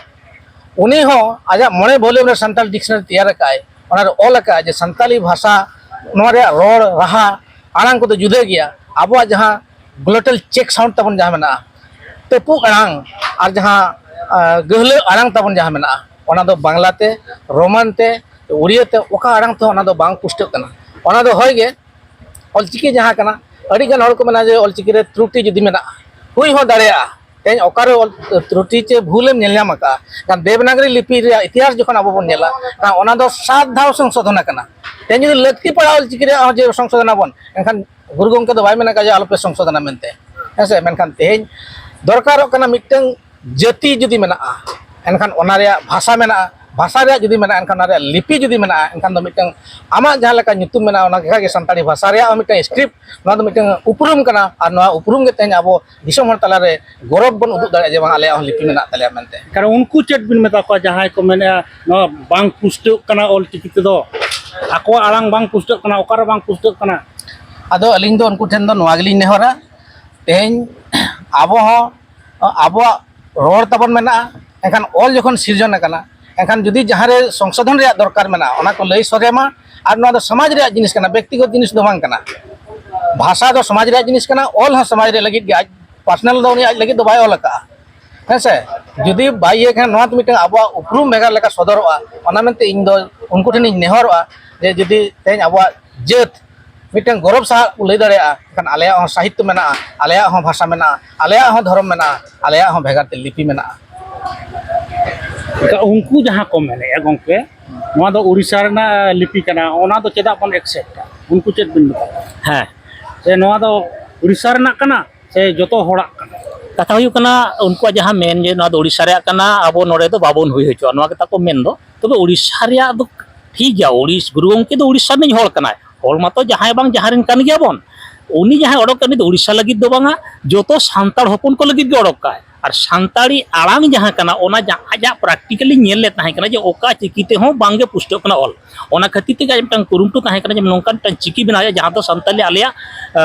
ᱩᱱᱤ ᱦᱚᱸ ᱟᱡᱟᱜ ᱢᱚᱬᱮ ᱵᱷᱚᱞᱤᱭᱩᱢ ᱨᱮ ᱥᱟᱱᱛᱟᱲ ᱰᱤᱠᱥᱱᱟᱨᱤ ᱛᱮᱭᱟᱨ ᱟᱠᱟᱫᱼᱟᱭ᱾ ᱚᱱᱟᱨᱮ ᱚᱞ ᱟᱠᱟᱫᱼᱟᱭ ᱡᱮ ᱥᱟᱱᱛᱟᱞᱤ ᱵᱷᱟᱥᱟ, ᱱᱚᱣᱟ ᱨᱮᱭᱟᱜ ᱨᱚᱲ ᱨᱟᱦᱟ, ᱟᱲᱟᱝ ᱠᱚᱫᱚ ᱡᱩᱫᱟᱹ ᱜᱮᱭᱟ᱾ ᱟᱵᱚᱣᱟᱜ ᱡᱟᱦᱟᱸ ᱜᱞᱳᱴᱟᱞ ᱪᱮᱠ ᱥᱟᱣᱩᱱᱰ ᱛᱟᱵᱚᱱ ᱡᱟᱦᱟᱸ ᱢᱮᱱᱟᱜᱼᱟ, ᱛᱟᱹᱯᱩᱜ ᱟᱲᱟᱝ ᱟᱨ ᱡᱟᱦᱟᱸ, ᱟᱸ, ᱜᱟᱹᱦᱞᱟᱹ ᱟᱲᱟᱝ ᱛᱟᱵᱚᱱ ᱡᱟᱦᱟᱸ ᱢᱮᱱᱟᱜᱼᱟ, ᱚᱱᱟ ᱫᱚ ᱵᱟᱝᱞᱟ ᱛᱮ, ᱨᱳᱢᱟᱱ ᱛᱮ, ᱩᱲᱤᱭᱟᱹ ᱛᱮ, ᱚᱠᱟ ᱟᱲᱟᱝ ᱛᱮᱦᱚᱸ ᱚᱱᱟ ᱫᱚ ᱵᱟᱝ ᱯᱩᱥᱴᱟᱹᱜ ᱠᱟᱱᱟ᱾ ᱚᱱᱟ ᱫᱚ ᱦᱳᱭ ᱜᱮ ᱚᱞᱪᱤᱠᱤ ᱡᱟᱦᱟᱸ ᱠᱟᱱᱟ, ᱟᱹᱰᱤᱜᱟᱱ ᱦᱚᱲ ᱠᱚ ᱢᱮᱱᱟ ᱡᱮ ᱚᱞᱪᱤᱠᱤ ᱨᱮ ᱛᱨᱩᱴᱤ ᱡᱩᱫᱤ ᱢᱮᱱᱟᱜᱼᱟ, ᱦᱩᱭ ᱦᱚᱸ ᱫᱟᱲᱮᱭᱟᱜᱼᱟ᱾ ᱛᱮᱦᱮᱧ ᱚᱠᱟᱨᱮ ᱚᱞ ᱛᱨᱩᱴᱤ ᱪᱮ ᱵᱷᱩᱞᱮᱢ ᱧᱮᱞ ᱧᱟᱢ ᱟᱠᱟᱫᱼᱟ? ᱠᱷᱟᱱ ᱫᱮᱵᱽᱱᱟᱜᱽᱨᱤ ᱞᱤᱯᱤ ᱨᱮᱭᱟᱜ ᱤᱛᱤᱦᱟᱥ ᱡᱚᱠᱷᱚᱱ ᱟᱵᱚ ᱵᱚᱱ ᱧᱮᱞᱟ, ᱠᱷᱟᱱ ᱚᱱᱟ ᱫᱚ ᱥᱟᱛ ᱫᱷᱟᱣ ᱥᱚᱝᱥᱳᱫᱷᱚᱱ ᱟᱠᱟᱱᱟ᱾ ᱛᱮᱦᱮᱧ ᱡᱩᱫᱤ ᱞᱟᱹᱠᱛᱤ ᱯᱟᱲᱟᱜᱼᱟ ᱚᱞᱪᱤᱠᱤ ᱨᱮᱭᱟᱜ ᱦᱚᱸ ᱡᱮ ᱥᱚᱝᱥᱳᱫᱷᱚᱱ ᱟᱵᱚᱱ, ᱮᱱᱠᱷᱟᱱ ᱜᱩᱨᱩ ᱜᱚᱢᱠᱮ ᱫᱚ ᱵᱟᱭ ᱢᱮᱱ ᱟᱠᱟᱫ ᱡᱮ ᱟᱞᱚᱯᱮ ᱥᱚᱝᱥᱳᱫᱷᱚᱱᱟ ᱢᱮᱱᱛᱮ, ᱦᱮᱸ ᱥᱮ? ᱢᱮᱱᱠᱷᱟᱱ ᱛᱮᱦᱮᱧ ᱫᱚᱨᱠᱟᱨᱚᱜ ᱠᱟᱱᱟ ᱢᱤᱫᱴᱟᱝ ᱡᱟᱹᱛᱤ ᱡᱩᱫᱤ ᱢᱮᱱᱟᱜᱼᱟ, ᱮᱱᱠᱷᱟᱱ ᱚᱱᱟ ᱨᱮᱭᱟᱜ ᱵᱷᱟᱥᱟ ᱢᱮᱱᱟᱜᱼᱟ, ᱵᱷᱟᱥᱟ ᱨᱮᱭᱟᱜ ᱡᱩᱫᱤ ᱢᱮᱱᱟᱜᱼᱟ, ᱮᱱᱠᱷᱟᱱ ᱚᱱᱟ ᱨᱮᱭᱟᱜ ᱞᱤᱯᱤ ᱡᱩᱫᱤ ᱢᱮᱱᱟᱜᱼᱟ, ᱮᱱᱠᱷᱟᱱ ᱫᱚ ᱢᱤᱫᱴᱟᱝ ᱟᱢᱟᱜ ᱡᱟᱦᱟᱸ ᱞᱮᱠᱟ ᱧᱩᱛᱩᱢ ᱢᱮᱱᱟᱜᱼᱟ, ᱚᱱᱟ ᱞᱮᱠᱟᱜᱮ ᱥᱟᱱᱛᱟᱲᱤ ᱵᱷᱟᱥᱟ ᱨᱮᱭᱟᱜ ᱦᱚᱸ ᱢᱤᱫᱴᱟᱝ ᱥᱠᱨᱤᱯᱴ, ᱱᱚᱣᱟ ᱫᱚ ᱢᱤᱫᱴᱟᱝ ᱩᱯᱨᱩᱢ ᱠᱟᱱᱟ᱾ ᱟᱨ ᱱᱚᱣᱟ ᱩᱯᱨᱩᱢ ᱜᱮ ᱛᱮᱦᱮᱧ ᱟᱵᱚ ᱫᱤᱥᱚᱢ ᱦᱚᱲ ᱛᱟᱞᱟᱨᱮ ᱜᱚᱨᱚᱵᱽ ᱵᱚᱱ ᱩᱫᱩᱜ ᱫᱟᱲᱮᱭᱟᱜᱼᱟ ᱡᱮ ᱵᱟᱝ, ᱟᱞᱮᱭᱟᱜ ᱦᱚᱸ ᱞᱤᱯᱤ ᱢᱮᱱᱟᱜ ᱛᱟᱞᱮᱭᱟ ᱢᱮᱱᱛᱮ᱾ ᱠᱟᱨᱚᱱ ᱩᱱᱠᱩ ᱪᱮᱫ ᱵᱤᱱ ᱢᱮᱛᱟ ᱠᱚᱣᱟ ᱡᱟᱦᱟᱸᱭ ᱠᱚ ᱢᱮᱱᱮᱫᱼᱟ ᱱᱚᱣᱟ ᱵᱟᱝ ᱯᱩᱥᱴᱟᱹᱜ ᱠᱟᱱᱟ ᱚᱞ ᱪᱤᱠᱤ ᱛᱮᱫᱚ, ᱟᱠᱚᱣᱟᱜ ᱟᱲᱟᱝ ᱵᱟᱝ ᱯᱩᱥᱴᱟᱹᱜ ᱠᱟᱱᱟ, ᱚᱠᱟᱨᱮ ᱵᱟᱝ ᱯᱩᱥᱴᱟᱹᱜ ᱠᱟᱱᱟ? ᱟᱫᱚ ᱟᱹᱞᱤᱧ ᱫᱚ ᱩᱱᱠᱩ ᱴᱷᱮᱱ ᱫᱚ ᱱᱚᱣᱟ ᱜᱮᱞᱤᱧ ᱱᱮᱦᱚᱨᱟ, ᱛᱮᱦᱮᱧ ᱟᱵᱚ ᱦᱚᱸ ᱟᱵᱚᱣᱟᱜ ᱨᱚᱲ ᱛᱟᱵᱚᱱ ᱢᱮᱱᱟᱜᱼᱟ, ᱮᱱᱠᱷᱟᱱ ᱚᱞ ᱡᱚᱠᱷᱚᱱ ᱥᱤᱨᱡᱚᱱ ᱟᱠᱟᱱᱟ, ᱮᱱᱠᱷᱟᱱ ᱡᱩᱫᱤ ᱡᱟᱦᱟᱸ ᱨᱮ ᱥᱚᱝᱥᱳᱫᱷᱚᱱ ᱨᱮᱭᱟᱜ ᱫᱚᱨᱠᱟᱨ ᱢᱮᱱᱟᱜᱼᱟ, ᱚᱱᱟ ᱠᱚ ᱞᱟᱹᱭ ᱥᱚᱫᱚᱨ ᱢᱟ᱾ ᱟᱨ ᱱᱚᱣᱟ ᱫᱚ ᱥᱚᱢᱟᱡᱽ ᱨᱮᱭᱟᱜ ᱡᱤᱱᱤᱥ ᱠᱟᱱᱟ, ᱵᱮᱠᱛᱤᱜᱚᱛ ᱡᱤᱱᱤᱥ ᱫᱚ ᱵᱟᱝ ᱠᱟᱱᱟ᱾ ᱵᱷᱟᱥᱟ ᱫᱚ ᱥᱚᱢᱟᱡᱽ ᱨᱮᱭᱟᱜ ᱡᱤᱱᱤᱥ ᱠᱟᱱᱟ, ᱚᱞ ᱦᱚᱸ ᱥᱚᱢᱟᱡᱽ ᱨᱮ ᱞᱟᱹᱜᱤᱫ ᱜᱮ, ᱟᱡ ᱯᱟᱨᱥᱚᱱᱟᱞ ᱫᱚ ᱩᱱᱤ ᱟᱡ ᱞᱟᱹᱜᱤᱫ ᱫᱚ ᱵᱟᱭ ᱚᱞ ᱟᱠᱟᱫᱼᱟ, ᱦᱮᱸ ᱥᱮ? ᱡᱩᱫᱤ ᱵᱟᱭ ᱤᱭᱟᱹ ᱠᱷᱟᱱ, ᱱᱚᱣᱟ ᱫᱚ ᱢᱤᱫᱴᱟᱝ ᱟᱵᱚᱣᱟᱜ ᱩᱯᱨᱩᱢ ᱵᱷᱮᱜᱟᱨ ᱞᱮᱠᱟ ᱥᱚᱫᱚᱨᱚᱜᱼᱟ᱾ ᱚᱱᱟ ᱢᱮᱱᱛᱮ ᱤᱧ ᱫᱚ ᱩᱱᱠᱩ ᱴᱷᱮᱱᱤᱧ ᱱᱮᱦᱚᱨᱚᱜᱼᱟ ᱡᱮ ᱡᱩᱫᱤ ᱛᱮᱦᱮᱧ ᱟᱵᱚᱣᱟᱜ ᱡᱟᱹᱛ ᱢᱤᱫᱴᱟᱝ ᱜᱚᱨᱚᱵᱽ ᱥᱟᱶ ᱠᱚ ᱞᱟᱹᱭ ᱫᱟᱲᱮᱭᱟᱜᱼᱟ, ᱮᱱᱠᱷᱟᱱ ᱟᱞᱮᱭᱟᱜ ᱦᱚᱸ ᱥᱟᱦᱤᱛᱛᱚ ᱢᱮᱱᱟᱜᱼᱟ, ᱟᱞᱮᱭᱟᱜ ᱦᱚᱸ ᱵᱷᱟᱥᱟ ᱢᱮᱱᱟᱜᱼᱟ, ᱟᱞᱮᱭᱟᱜ ᱦᱚᱸ ᱫᱷᱚᱨᱚᱢ ᱢᱮᱱᱟᱜᱼᱟ, ᱟᱞᱮᱭᱟᱜ ᱦᱚᱸ ᱵᱷᱮᱜᱟᱨ ᱛᱮ ᱞᱤᱯᱤ ᱢᱮᱱᱟᱜᱼᱟ᱾ ᱮᱱᱠᱷᱟᱱ ᱩᱱᱠᱩ ᱡᱟᱦᱟᱸ ᱠᱚ ᱢᱮᱱᱮᱫᱼᱟ ᱜᱚᱢᱠᱮ, ᱱᱚᱣᱟ ᱫᱚ ᱩᱲᱤᱥᱥᱟ ᱨᱮᱱᱟᱜ ᱞᱤᱯᱤ ᱠᱟᱱᱟ, ᱚᱱᱟ ᱫᱚ ᱪᱮᱫᱟᱜ ᱵᱚᱱ ᱮᱠᱥᱮᱯᱴᱟ? ᱩᱱᱠᱩ ᱪᱮᱫ ᱵᱤᱱ ᱢᱮᱛᱟ ᱠᱚᱣᱟ? ᱦᱮᱸ, ᱥᱮ ᱱᱚᱣᱟ ᱫᱚ ᱩᱲᱤᱥᱥᱟ ᱨᱮᱱᱟᱜ ᱠᱟᱱᱟ ᱥᱮ ᱡᱚᱛᱚ ᱦᱚᱲᱟᱜ ᱠᱟᱱᱟ? ᱠᱟᱛᱷᱟ ᱦᱩᱭᱩᱜ ᱠᱟᱱᱟ, ᱩᱱᱠᱩᱣᱟᱜ ᱡᱟᱦᱟᱸ ᱢᱮᱱ ᱡᱮ ᱱᱚᱣᱟ ᱫᱚ ᱩᱲᱤᱥᱥᱟ ᱨᱮᱭᱟᱜ ᱠᱟᱱᱟ, ᱟᱵᱚ ᱱᱚᱰᱮ ᱫᱚ ᱵᱟᱵᱚᱱ ᱦᱩᱭ ᱦᱚᱪᱚᱣᱟᱜᱼᱟ, ᱱᱚᱣᱟ ᱜᱮᱛᱟ ᱠᱚ ᱢᱮᱱ ᱫᱚ᱾ ᱛᱚᱵᱮ ᱩᱲᱤᱥᱥᱟ ᱨᱮᱭᱟᱜ ᱫᱚ ᱴᱷᱤᱠ ᱜᱮᱭᱟ, ᱩᱲᱤᱥ ᱜᱩᱨᱩ ᱜᱚᱢᱠᱮ ᱫᱚ ᱩᱲᱤᱥᱥᱟ ᱨᱤᱱᱤᱡ ᱦᱚᱲ ᱠᱟᱱᱟᱭ, ᱦᱚᱲ ᱢᱟᱛᱚ ᱡᱟᱦᱟᱸᱭ ᱵᱟᱝ ᱡᱟᱦᱟᱸ ᱨᱮᱱ ᱠᱟᱱ ᱜᱮᱭᱟ ᱵᱚᱱ᱾ ᱩᱱᱤ ᱡᱟᱦᱟᱸᱭ ᱚᱰᱚᱠ ᱠᱟᱜ, ᱩᱱᱤ ᱫᱚ ᱩᱲᱤᱥᱥᱟ ᱞᱟᱹᱜᱤᱫ ᱫᱚ ᱵᱟᱝᱟ, ᱡᱚᱛᱚ ᱥᱟᱱᱛᱟᱲ ᱦᱚᱯᱚᱱ ᱠᱚ ᱞᱟᱹᱜᱤᱫ ᱜᱮ ᱚᱰᱚᱠ ᱠᱟᱜᱼᱟᱭ᱾ ᱟᱨ ᱥᱟᱱᱛᱟᱲᱤ ᱟᱲᱟᱝ ᱡᱟᱦᱟᱸ ᱠᱟᱱᱟ, ᱚᱱᱟ ᱡᱟ-, ᱟᱡᱟᱜ ᱯᱨᱮᱠᱴᱤᱠᱟᱞᱤ ᱧᱮᱞ ᱞᱮᱫ ᱛᱟᱦᱮᱸ ᱠᱟᱱᱟ ᱡᱮ ᱚᱠᱟ ᱪᱤᱠᱤ ᱛᱮᱦᱚᱸ ᱵᱟᱝᱜᱮ ᱯᱩᱥᱴᱟᱹᱜ ᱠᱟᱱᱟ ᱚᱞ᱾ ᱚᱱᱟ ᱠᱷᱟᱹᱛᱤᱨ ᱛᱮᱜᱮ ᱟᱡ ᱢᱤᱫᱴᱟᱝ ᱠᱩᱨᱩᱢᱩᱴᱩ ᱛᱟᱦᱮᱸ ᱠᱟᱱᱟ ᱡᱮ ᱱᱚᱝᱠᱟᱱ ᱢᱤᱫᱴᱟᱝ ᱪᱤᱠᱤ ᱵᱮᱱᱟᱣ ᱦᱩᱭᱩᱜᱼᱟ ᱡᱟᱦᱟᱸ ᱫᱚ ᱥᱟᱱᱛᱟᱲᱤ ᱟᱞᱮᱭᱟᱜ,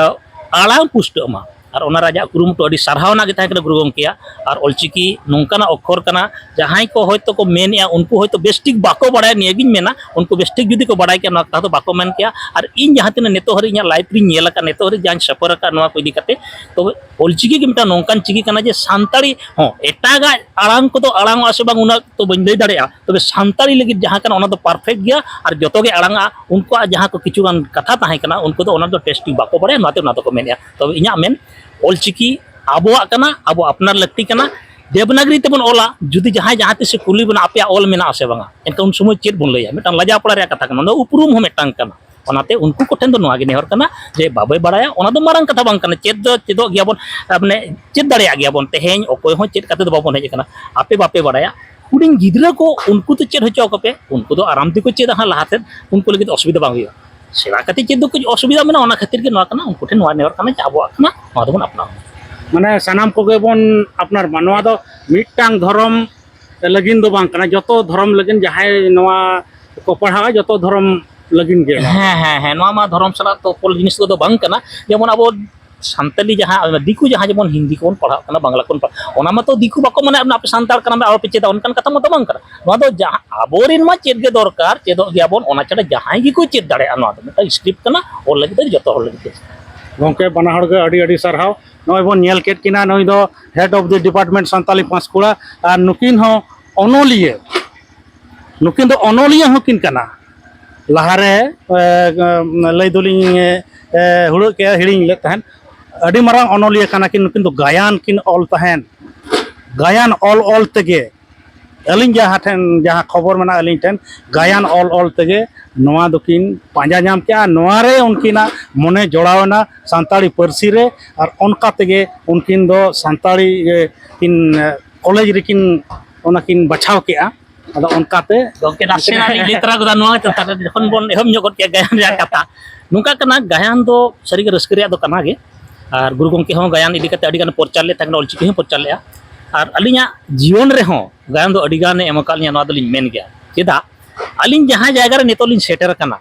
ᱟᱲᱟᱝ ᱯᱩᱥᱴᱟᱹᱜ ᱢᱟ᱾ ᱟᱨ ᱚᱱᱟ ᱨᱮ ᱟᱡᱟᱜ ᱠᱩᱨᱩᱢᱩᱴᱩ ᱟᱹᱰᱤ ᱥᱟᱨᱦᱟᱣ ᱨᱮᱱᱟᱜ ᱜᱮ ᱛᱟᱦᱮᱸ ᱠᱟᱱᱟ ᱜᱩᱨᱩ ᱜᱚᱢᱠᱮᱭᱟᱜ᱾ ᱟᱨ ᱚᱞᱪᱤᱠᱤ ᱱᱚᱝᱠᱟᱱᱟᱜ ᱚᱠᱠᱷᱚᱨ ᱠᱟᱱᱟ, ᱡᱟᱦᱟᱸᱭ ᱠᱚ ᱦᱚᱭᱛᱳ ᱠᱚ ᱢᱮᱱᱮᱫᱼᱟ, ᱩᱱᱠᱩ ᱦᱚᱭᱛᱳ ᱵᱮᱥ ᱴᱷᱤᱠ ᱵᱟᱠᱚ ᱵᱟᱲᱟᱭᱟ, ᱱᱤᱭᱟᱹᱜᱤᱧ ᱢᱮᱱᱟ, ᱩᱱᱠᱩ ᱵᱮᱥ ᱴᱷᱤᱠ ᱡᱩᱫᱤ ᱠᱚ ᱵᱟᱲᱟᱭ ᱠᱮᱭᱟ, ᱱᱚᱣᱟ ᱠᱟᱛᱷᱟ ᱫᱚ ᱵᱟᱠᱚ ᱢᱮᱱ ᱠᱮᱭᱟ᱾ ᱟᱨ ᱤᱧ ᱡᱟᱦᱟᱸ ᱛᱤᱱᱟᱹᱜ ᱱᱤᱛᱚᱜ ᱦᱟᱹᱨᱤᱡ ᱤᱧᱟᱹᱜ ᱞᱟᱭᱤᱯᱷ ᱨᱤᱧ ᱧᱮᱞ ᱟᱠᱟᱫ, ᱱᱤᱛᱚᱜ ᱦᱟᱹᱨᱤᱡ ᱡᱟᱦᱟᱸᱧ ᱥᱟᱯᱷᱟᱨ ᱟᱠᱟᱫ ᱱᱚᱣᱟ ᱠᱚ ᱤᱫᱤ ᱠᱟᱛᱮ, ᱛᱚᱵᱮ ᱚᱞᱪᱤᱠᱤ ᱜᱮ ᱢᱤᱫᱴᱟᱝ ᱱᱚᱝᱠᱟᱱ ᱪᱤᱠᱤ ᱠᱟᱱᱟ ᱡᱮ ᱥᱟᱱᱛᱟᱲᱤ ᱦᱚᱸ, ᱮᱴᱟᱜᱟᱜ ᱟᱲᱟᱝ ᱠᱚᱫᱚ ᱟᱲᱟᱝᱚᱜᱼᱟ ᱥᱮ ᱵᱟᱝ ᱩᱱᱟᱹᱜ ᱛᱚ ᱵᱟᱹᱧ ᱞᱟᱹᱭ ᱫᱟᱲᱮᱭᱟᱜᱼᱟ, ᱛᱚᱵᱮ ᱥᱟᱱᱛᱟᱲᱤ ᱞᱟᱹᱜᱤᱫ ᱡᱟᱦᱟᱸ ᱠᱟᱱᱟ ᱚᱱᱟ ᱫᱚ ᱯᱟᱨᱯᱷᱮᱠᱴ ᱜᱮᱭᱟ᱾ ᱟᱨ ᱡᱚᱛᱚ ᱜᱮ ᱟᱲᱟᱝᱚᱜᱼᱟ, ᱩᱱᱠᱩᱣᱟᱜ ᱡᱟᱦᱟᱸ ᱠᱚ ᱠᱤᱪᱷᱩᱜᱟᱱ ᱠᱟᱛᱷᱟ ᱛᱟᱦᱮᱸ ᱠᱟᱱᱟ, ᱩᱱᱠᱩ ᱫᱚ ᱚᱱᱟ ᱫᱚ ᱴᱮᱥᱴ ᱴᱷᱤᱠ ᱵᱟᱠᱚ ᱵᱟᱲᱟᱭᱟ, ᱚᱱᱟᱛᱮ ᱚᱱᱟ ᱫᱚᱠᱚ ᱢᱮᱱᱮᱫᱼᱟ᱾ ᱛᱚᱵᱮ ᱤᱧᱟᱹᱜ ᱢᱮᱱ, ᱚᱞᱪᱤᱠᱤ ᱟᱵᱚᱣᱟᱜ ᱠᱟᱱᱟ, ᱟᱵᱚ ᱟᱯᱱᱟᱨ ᱞᱟᱹᱠᱛᱤ ᱠᱟᱱᱟ᱾ ᱫᱮᱵᱽᱱᱟᱜᱽᱨᱤ ᱛᱮᱵᱚᱱ ᱚᱞᱟ, ᱡᱩᱫᱤ ᱡᱟᱦᱟᱸᱭ ᱡᱟᱦᱟᱸ ᱛᱤᱥ ᱮ ᱠᱩᱞᱤ ᱵᱚᱱᱟ, "ᱟᱯᱮᱭᱟᱜ ᱚᱞ ᱢᱮᱱᱟᱜᱼᱟ ᱥᱮ ᱵᱟᱝᱟ?" ᱮᱱᱠᱷᱟᱱ ᱩᱱ ᱥᱚᱢᱚᱭ ᱪᱮᱫ ᱵᱚᱱ ᱞᱟᱹᱭᱟ? ᱢᱤᱫᱴᱟᱝ ᱞᱟᱡᱟᱣ ᱯᱟᱲᱟ ᱨᱮᱭᱟᱜ ᱠᱟᱛᱷᱟ ᱠᱟᱱᱟ, ᱚᱱᱟ ᱩᱯᱨᱩᱢ ᱦᱚᱸ ᱢᱤᱫᱴᱟᱝ ᱠᱟᱱᱟ᱾ ᱚᱱᱟᱛᱮ ᱩᱱᱠᱩ ᱠᱚᱴᱷᱮᱱ ᱫᱚ ᱱᱚᱣᱟ ᱜᱮ ᱱᱮᱦᱚᱨ ᱠᱟᱱᱟ ᱡᱮ ᱵᱟᱵᱚᱭ ᱵᱟᱲᱟᱭᱟ, ᱚᱱᱟ ᱫᱚ ᱢᱟᱨᱟᱝ ᱠᱟᱛᱷᱟ ᱵᱟᱝ ᱠᱟᱱᱟ, ᱪᱮᱫ ᱫᱚ ᱪᱮᱫᱚᱜ ᱜᱮᱭᱟᱵᱚᱱ, ᱢᱟᱱᱮ ᱪᱮᱫ ᱫᱟᱲᱮᱭᱟᱜ ᱜᱮᱭᱟᱵᱚᱱ᱾ ᱛᱮᱦᱮᱧ ᱚᱠᱚᱭ ᱦᱚᱸ ᱪᱮᱫ ᱠᱟᱛᱮ ᱫᱚ ᱵᱟᱵᱚᱱ ᱦᱮᱡ ᱟᱠᱟᱱᱟ, ᱟᱯᱮ ᱵᱟᱯᱮ ᱵᱟᱲᱟᱭᱟ᱾ ᱦᱩᱰᱤᱧ ᱜᱤᱫᱽᱨᱟᱹ ᱠᱚ ᱩᱱᱠᱩ ᱫᱚ ᱪᱮᱫ ᱦᱚᱪᱚ ᱟᱠᱚ ᱯᱮ, ᱩᱱᱠᱩ ᱫᱚ ᱟᱨᱟᱢ ᱛᱮᱠᱚ ᱪᱮᱫᱟ ᱦᱟᱸᱜ, ᱞᱟᱦᱟ ᱥᱮᱫ ᱩᱱᱠᱩ ᱞᱟᱹᱜᱤᱫ ᱚᱥᱩᱵᱤᱫᱷᱟ ᱵᱟᱝ ᱦᱩᱭᱩᱜᱼᱟ᱾ ᱥᱮᱬᱟ ᱠᱟᱛᱮ ᱪᱮᱫ ᱫᱚ ᱠᱟᱹᱡ ᱚᱥᱩᱵᱤᱫᱷᱟ ᱢᱮᱱᱟᱜᱼᱟ, ᱚᱱᱟ ᱠᱷᱟᱹᱛᱤᱨ ᱜᱮ ᱱᱚᱣᱟ ᱠᱟᱱᱟ, ᱩᱱᱠᱩ ᱴᱷᱮᱱ ᱱᱚᱣᱟ ᱱᱮᱦᱚᱨ ᱠᱟᱱᱟ ᱡᱮ ᱟᱵᱚᱣᱟᱜ ᱠᱟᱱᱟ, ᱱᱚᱣᱟ ᱫᱚᱵᱚᱱ ᱟᱯᱱᱟᱨ ᱢᱟ᱾ ᱢᱟᱱᱮ ᱥᱟᱱᱟᱢ ᱠᱚᱜᱮ ᱵᱚᱱ ᱟᱯᱱᱟᱨ ᱢᱟ, ᱱᱚᱣᱟ ᱫᱚ ᱢᱤᱫᱴᱟᱝ ᱫᱷᱚᱨᱚᱢ ᱞᱟᱹᱜᱤᱫ ᱫᱚ ᱵᱟᱝ ᱠᱟᱱᱟ, ᱡᱚᱛᱚ ᱫᱷᱚᱨᱚᱢ ᱞᱟᱹᱜᱤᱫ ᱡᱟᱦᱟᱸᱭ ᱱᱚᱣᱟ ᱠᱚ ᱯᱟᱲᱦᱟᱜᱼᱟ, ᱡᱚᱛᱚ ᱫᱷᱚᱨᱚᱢ ᱞᱟᱹᱜᱤᱫ ᱜᱮ ᱱᱚᱣᱟ᱾ ᱦᱮᱸ ᱦᱮᱸ ᱦᱮᱸ, ᱱᱚᱣᱟ ᱢᱟ ᱫᱷᱚᱨᱚᱢ ᱥᱟᱞᱟᱜ ᱛᱚᱯᱚᱞ ᱡᱤᱱᱤᱥ ᱠᱚᱫᱚ ᱵᱟᱝ ᱠᱟᱱᱟ᱾ ᱡᱮᱢᱚᱱ ᱟᱵᱚ ᱥᱟᱱᱛᱟᱞᱤ ᱡᱟᱦᱟᱸ, ᱫᱤᱠᱩ ᱡᱟᱦᱟᱸ, ᱡᱮᱢᱚᱱ ᱦᱤᱱᱫᱤ ᱠᱚᱵᱚᱱ ᱯᱟᱲᱦᱟᱜ ᱠᱟᱱᱟ, ᱵᱟᱝᱞᱟ ᱠᱚᱵᱚᱱ ᱯᱟᱲᱦᱟᱜ, ᱚᱱᱟ ᱢᱟᱛᱚ ᱫᱤᱠᱩ ᱵᱟᱠᱚ ᱢᱟᱱᱟᱣᱟ, ᱟᱯᱮ ᱥᱟᱱᱛᱟᱲ ᱠᱟᱱᱟ ᱯᱮ, ᱟᱞᱚᱯᱮ ᱪᱮᱫᱟ, ᱚᱱᱠᱟᱱ ᱠᱟᱛᱷᱟ ᱢᱟᱛᱚ ᱵᱟᱝ ᱠᱟᱱᱟ᱾ ᱱᱚᱣᱟ ᱫᱚ ᱡᱟᱦᱟᱸ ᱟᱵᱚᱨᱮᱱ ᱢᱟ ᱪᱮᱫ ᱜᱮ ᱫᱚᱨᱠᱟᱨ, ᱪᱮᱫᱚᱜ ᱜᱮᱭᱟᱵᱚᱱ, ᱚᱱᱟ ᱪᱷᱟᱰᱟ ᱡᱟᱦᱟᱸᱭ ᱜᱮᱠᱚ ᱪᱮᱫ ᱫᱟᱲᱮᱭᱟᱜᱼᱟ᱾ ᱱᱚᱣᱟ ᱫᱚ ᱢᱤᱫᱴᱟᱝ ᱥᱠᱨᱤᱯᱴ ᱠᱟᱱᱟ, ᱚᱞ ᱞᱟᱹᱜᱤᱫ ᱫᱚ ᱡᱚᱛᱚ ᱦᱚᱲ ᱞᱟᱹᱜᱤᱫ ᱜᱮ᱾ ᱜᱚᱢᱠᱮ, ᱵᱟᱱᱟ ᱦᱚᱲ ᱜᱮ ᱟᱹᱰᱤ ᱟᱹᱰᱤ ᱥᱟᱨᱦᱟᱣ᱾ ᱱᱚᱜᱼᱚᱭ ᱵᱚᱱ ᱧᱮᱞ ᱠᱮᱫ ᱠᱤᱱᱟ, ᱱᱩᱭ ᱫᱚ head of the department Santali ᱯᱟᱸᱥᱠᱩᱲᱟ, ᱟᱨ ᱱᱩᱠᱤᱱ ᱦᱚᱸ ᱚᱱᱚᱞᱤᱭᱟᱹ, ᱱᱩᱠᱤᱱ ᱫᱚ ᱚᱱᱚᱞᱤᱭᱟᱹ ᱦᱚᱸᱠᱤᱱ ᱠᱟᱱᱟ᱾ ᱞᱟᱦᱟᱨᱮ, ᱮ, ᱞᱟᱹᱭ ᱫᱚᱞᱤᱧ, ᱮ, ᱦᱩᱲᱟᱹᱜ ᱠᱮᱜᱼᱟ, ᱦᱤᱲᱤᱧ ᱞᱮᱫ ᱛᱟᱦᱮᱸᱫ᱾ ᱟᱹᱰᱤ ᱢᱟᱨᱟᱝ ᱚᱱᱚᱞᱤᱭᱟᱹ ᱠᱟᱱᱟ ᱠᱤᱱ᱾ ᱱᱩᱠᱤᱱ ᱫᱚ ᱜᱟᱭᱟᱱ ᱠᱤᱱ ᱚᱞ ᱛᱟᱦᱮᱸᱫ᱾ ᱜᱟᱭᱟᱱ ᱚᱞ ᱚᱞ ᱛᱮᱜᱮ, ᱟᱹᱞᱤᱧ ᱡᱟᱦᱟᱸ ᱴᱷᱮᱱ, ᱡᱟᱦᱟᱸ ᱠᱷᱚᱵᱚᱨ ᱢᱮᱱᱟᱜᱼᱟ ᱟᱹᱞᱤᱧ ᱴᱷᱮᱱ, ᱜᱟᱭᱟᱱ ᱚᱞ ᱚᱞ ᱛᱮᱜᱮ ᱱᱚᱣᱟ ᱫᱚᱠᱤᱱ ᱯᱟᱸᱡᱟ ᱧᱟᱢ ᱠᱮᱜᱼᱟ᱾ ᱱᱚᱣᱟ ᱨᱮ ᱩᱱᱠᱤᱱᱟᱜ ᱢᱚᱱᱮ ᱡᱚᱲᱟᱣ ᱮᱱᱟ ᱥᱟᱱᱛᱟᱲᱤ ᱯᱟᱹᱨᱥᱤ ᱨᱮ, ᱟᱨ ᱚᱱᱠᱟ ᱛᱮᱜᱮ ᱩᱱᱠᱤᱱ ᱫᱚ ᱥᱟᱱᱛᱟᱲᱤ, ᱮ, ᱠᱤᱱ, ᱮ, ᱠᱚᱞᱮᱡᱽ ᱨᱮᱠᱤᱱ ᱚᱱᱟ ᱠᱤᱱ ᱵᱟᱪᱷᱟᱣ ᱠᱮᱜᱼᱟ᱾ ᱟᱫᱚ ᱚᱱᱠᱟᱛᱮ ᱜᱚᱢᱠᱮ, ᱱᱟᱥᱮᱱᱟᱜ ᱞᱤᱧ ᱞᱟᱹᱭ ᱛᱚᱨᱟ ᱜᱚᱫᱟ ᱱᱚᱣᱟ ᱠᱟᱛᱷᱟ ᱨᱮ, ᱡᱚᱠᱷᱚᱱ ᱵᱚᱱ ᱮᱦᱚᱵ ᱧᱚᱜ ᱜᱚᱫ ᱠᱮᱜᱼᱟ ᱜᱟᱭᱟᱱ ᱨᱮᱭᱟᱜ ᱠᱟᱛᱷᱟ, ᱱᱚᱝᱠᱟ ᱠᱟᱱᱟ, ᱜᱟᱭᱟᱱ ᱫᱚ ᱥᱟᱹᱨᱤᱜᱮ ᱨᱟᱹᱥᱠᱟᱹ ᱨᱮᱭᱟᱜ ᱫᱚ ᱠᱟᱱᱟ ᱜᱮ, ᱟᱨ ᱜᱩᱨᱩ ᱜᱚᱢᱠᱮ ᱦᱚᱸ ᱜᱟᱭᱟᱱ ᱤᱫᱤ ᱠᱟᱛᱮ ᱟᱹᱰᱤ ᱜᱟᱱ ᱯᱨᱚᱪᱟᱨ ᱞᱮᱫ ᱛᱟᱦᱮᱸ ᱠᱟᱱᱟ, ᱚᱞᱪᱤᱠᱤ ᱦᱚᱸ ᱯᱨᱚᱪᱟᱨ ᱞᱮᱫᱼᱟ᱾ ᱟᱨ ᱟᱹᱞᱤᱧᱟᱜ ᱡᱤᱭᱚᱱ ᱨᱮᱦᱚᱸ ᱜᱟᱭᱟᱱ ᱫᱚ ᱟᱹᱰᱤ ᱜᱟᱱᱮ ᱮᱢ ᱟᱠᱟᱫ ᱞᱤᱧᱟ, ᱱᱚᱣᱟ ᱫᱚᱞᱤᱧ ᱢᱮᱱ ᱜᱮᱭᱟ᱾ ᱪᱮᱫᱟᱜ? ᱟᱹᱞᱤᱧ ᱡᱟᱦᱟᱸ ᱡᱟᱭᱜᱟ ᱨᱮ ᱱᱤᱛᱚᱜ ᱞᱤᱧ ᱥᱮᱴᱮᱨ ᱟᱠᱟᱱᱟ,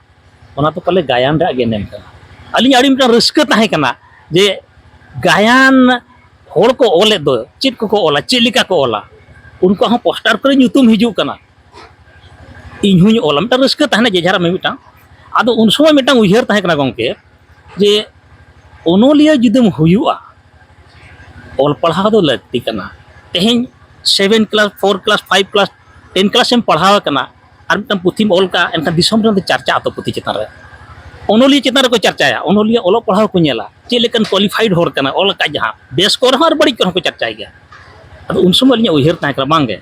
ᱚᱱᱟ ᱫᱚ ᱯᱟᱞᱮ ᱜᱟᱭᱟᱱ ᱨᱮᱭᱟᱜ ᱜᱮ ᱮᱱᱮᱢ ᱠᱟᱱᱟ᱾ ᱟᱹᱞᱤᱧ ᱟᱹᱰᱤ ᱢᱤᱫᱴᱟᱝ ᱨᱟᱹᱥᱠᱟᱹ ᱛᱟᱦᱮᱸ ᱠᱟᱱᱟ ᱡᱮ ᱜᱟᱭᱟᱱ ᱦᱚᱲ ᱠᱚ ᱚᱞᱮᱫ ᱫᱚ ᱪᱮᱫ ᱠᱚᱠᱚ ᱚᱞᱟ, ᱪᱮᱫ ᱞᱮᱠᱟ ᱠᱚ ᱚᱞᱟ, ᱩᱱᱠᱩᱣᱟᱜ ᱦᱚᱸ ᱯᱳᱥᱴᱟᱨ ᱠᱚᱨᱮ ᱧᱩᱛᱩᱢ ᱦᱤᱡᱩᱜ ᱠᱟᱱᱟ᱾ ᱤᱧ ᱦᱚᱸᱧ ᱚᱞᱟ, ᱢᱤᱫᱴᱟᱝ ᱨᱟᱹᱥᱠᱟᱹ ᱛᱟᱦᱮᱱᱟ ᱡᱮ ᱡᱟᱦᱟᱨᱟᱜ ᱢᱤᱫᱴᱟᱝ᱾ ᱟᱫᱚ ᱩᱱ ᱥᱚᱢᱚᱭ ᱢᱤᱫᱴᱟᱝ ᱩᱭᱦᱟᱹᱨ ᱛᱟᱦᱮᱸ ᱠᱟᱱᱟ ᱜᱚᱢᱠᱮ, ᱡᱮ ᱚᱱᱚᱞᱤᱭᱟᱹ ᱡᱩᱫᱤᱢ ᱦᱩᱭᱩᱜᱼᱟ, ᱚᱞ ᱯᱟᱲᱦᱟᱣ ᱫᱚ ᱞᱟᱹᱠᱛᱤ ᱠᱟᱱᱟ᱾ ᱛᱮᱦᱮᱧ seven class, four class, five class, ten class ᱮᱢ ᱯᱟᱲᱦᱟᱣ ᱟᱠᱟᱱᱟ, ᱟᱨ ᱢᱤᱫᱴᱟᱝ ᱯᱩᱛᱷᱤᱢ ᱚᱞ ᱠᱟᱜᱼᱟ, ᱮᱱᱠᱷᱟᱱ ᱫᱤᱥᱚᱢ ᱨᱮᱱ ᱫᱚ ᱪᱟᱨᱪᱟᱜ ᱟᱛᱚ ᱯᱩᱛᱷᱤ ᱪᱮᱛᱟᱱ ᱨᱮ᱾ ᱚᱱᱚᱞᱤᱭᱟᱹ ᱪᱮᱛᱟᱱ ᱨᱮᱠᱚ ᱪᱟᱨᱪᱟᱭᱟ, ᱚᱱᱚᱞᱤᱭᱟᱹ ᱚᱞᱚᱜ ᱯᱟᱲᱦᱟᱣ ᱠᱚ ᱧᱮᱞᱟ, ᱪᱮᱫ ᱞᱮᱠᱟᱱ qualified ᱦᱚᱲ ᱠᱟᱱᱟ, ᱚᱞ ᱟᱠᱟᱫ ᱡᱟᱦᱟᱸ ᱵᱮᱥ ᱠᱚᱨᱮ ᱦᱚᱸ ᱟᱨ ᱵᱟᱹᱲᱤᱡ ᱠᱚᱨᱮ ᱦᱚᱸ ᱠᱚ ᱪᱟᱨᱪᱟᱭ ᱜᱮᱭᱟ᱾ ᱟᱫᱚ ᱩᱱ ᱥᱚᱢᱚᱭ ᱟᱹᱞᱤᱧᱟᱜ ᱩᱭᱦᱟᱹᱨ ᱛᱟᱦᱮᱸ ᱠᱟᱱᱟ, ᱵᱟᱝᱜᱮ,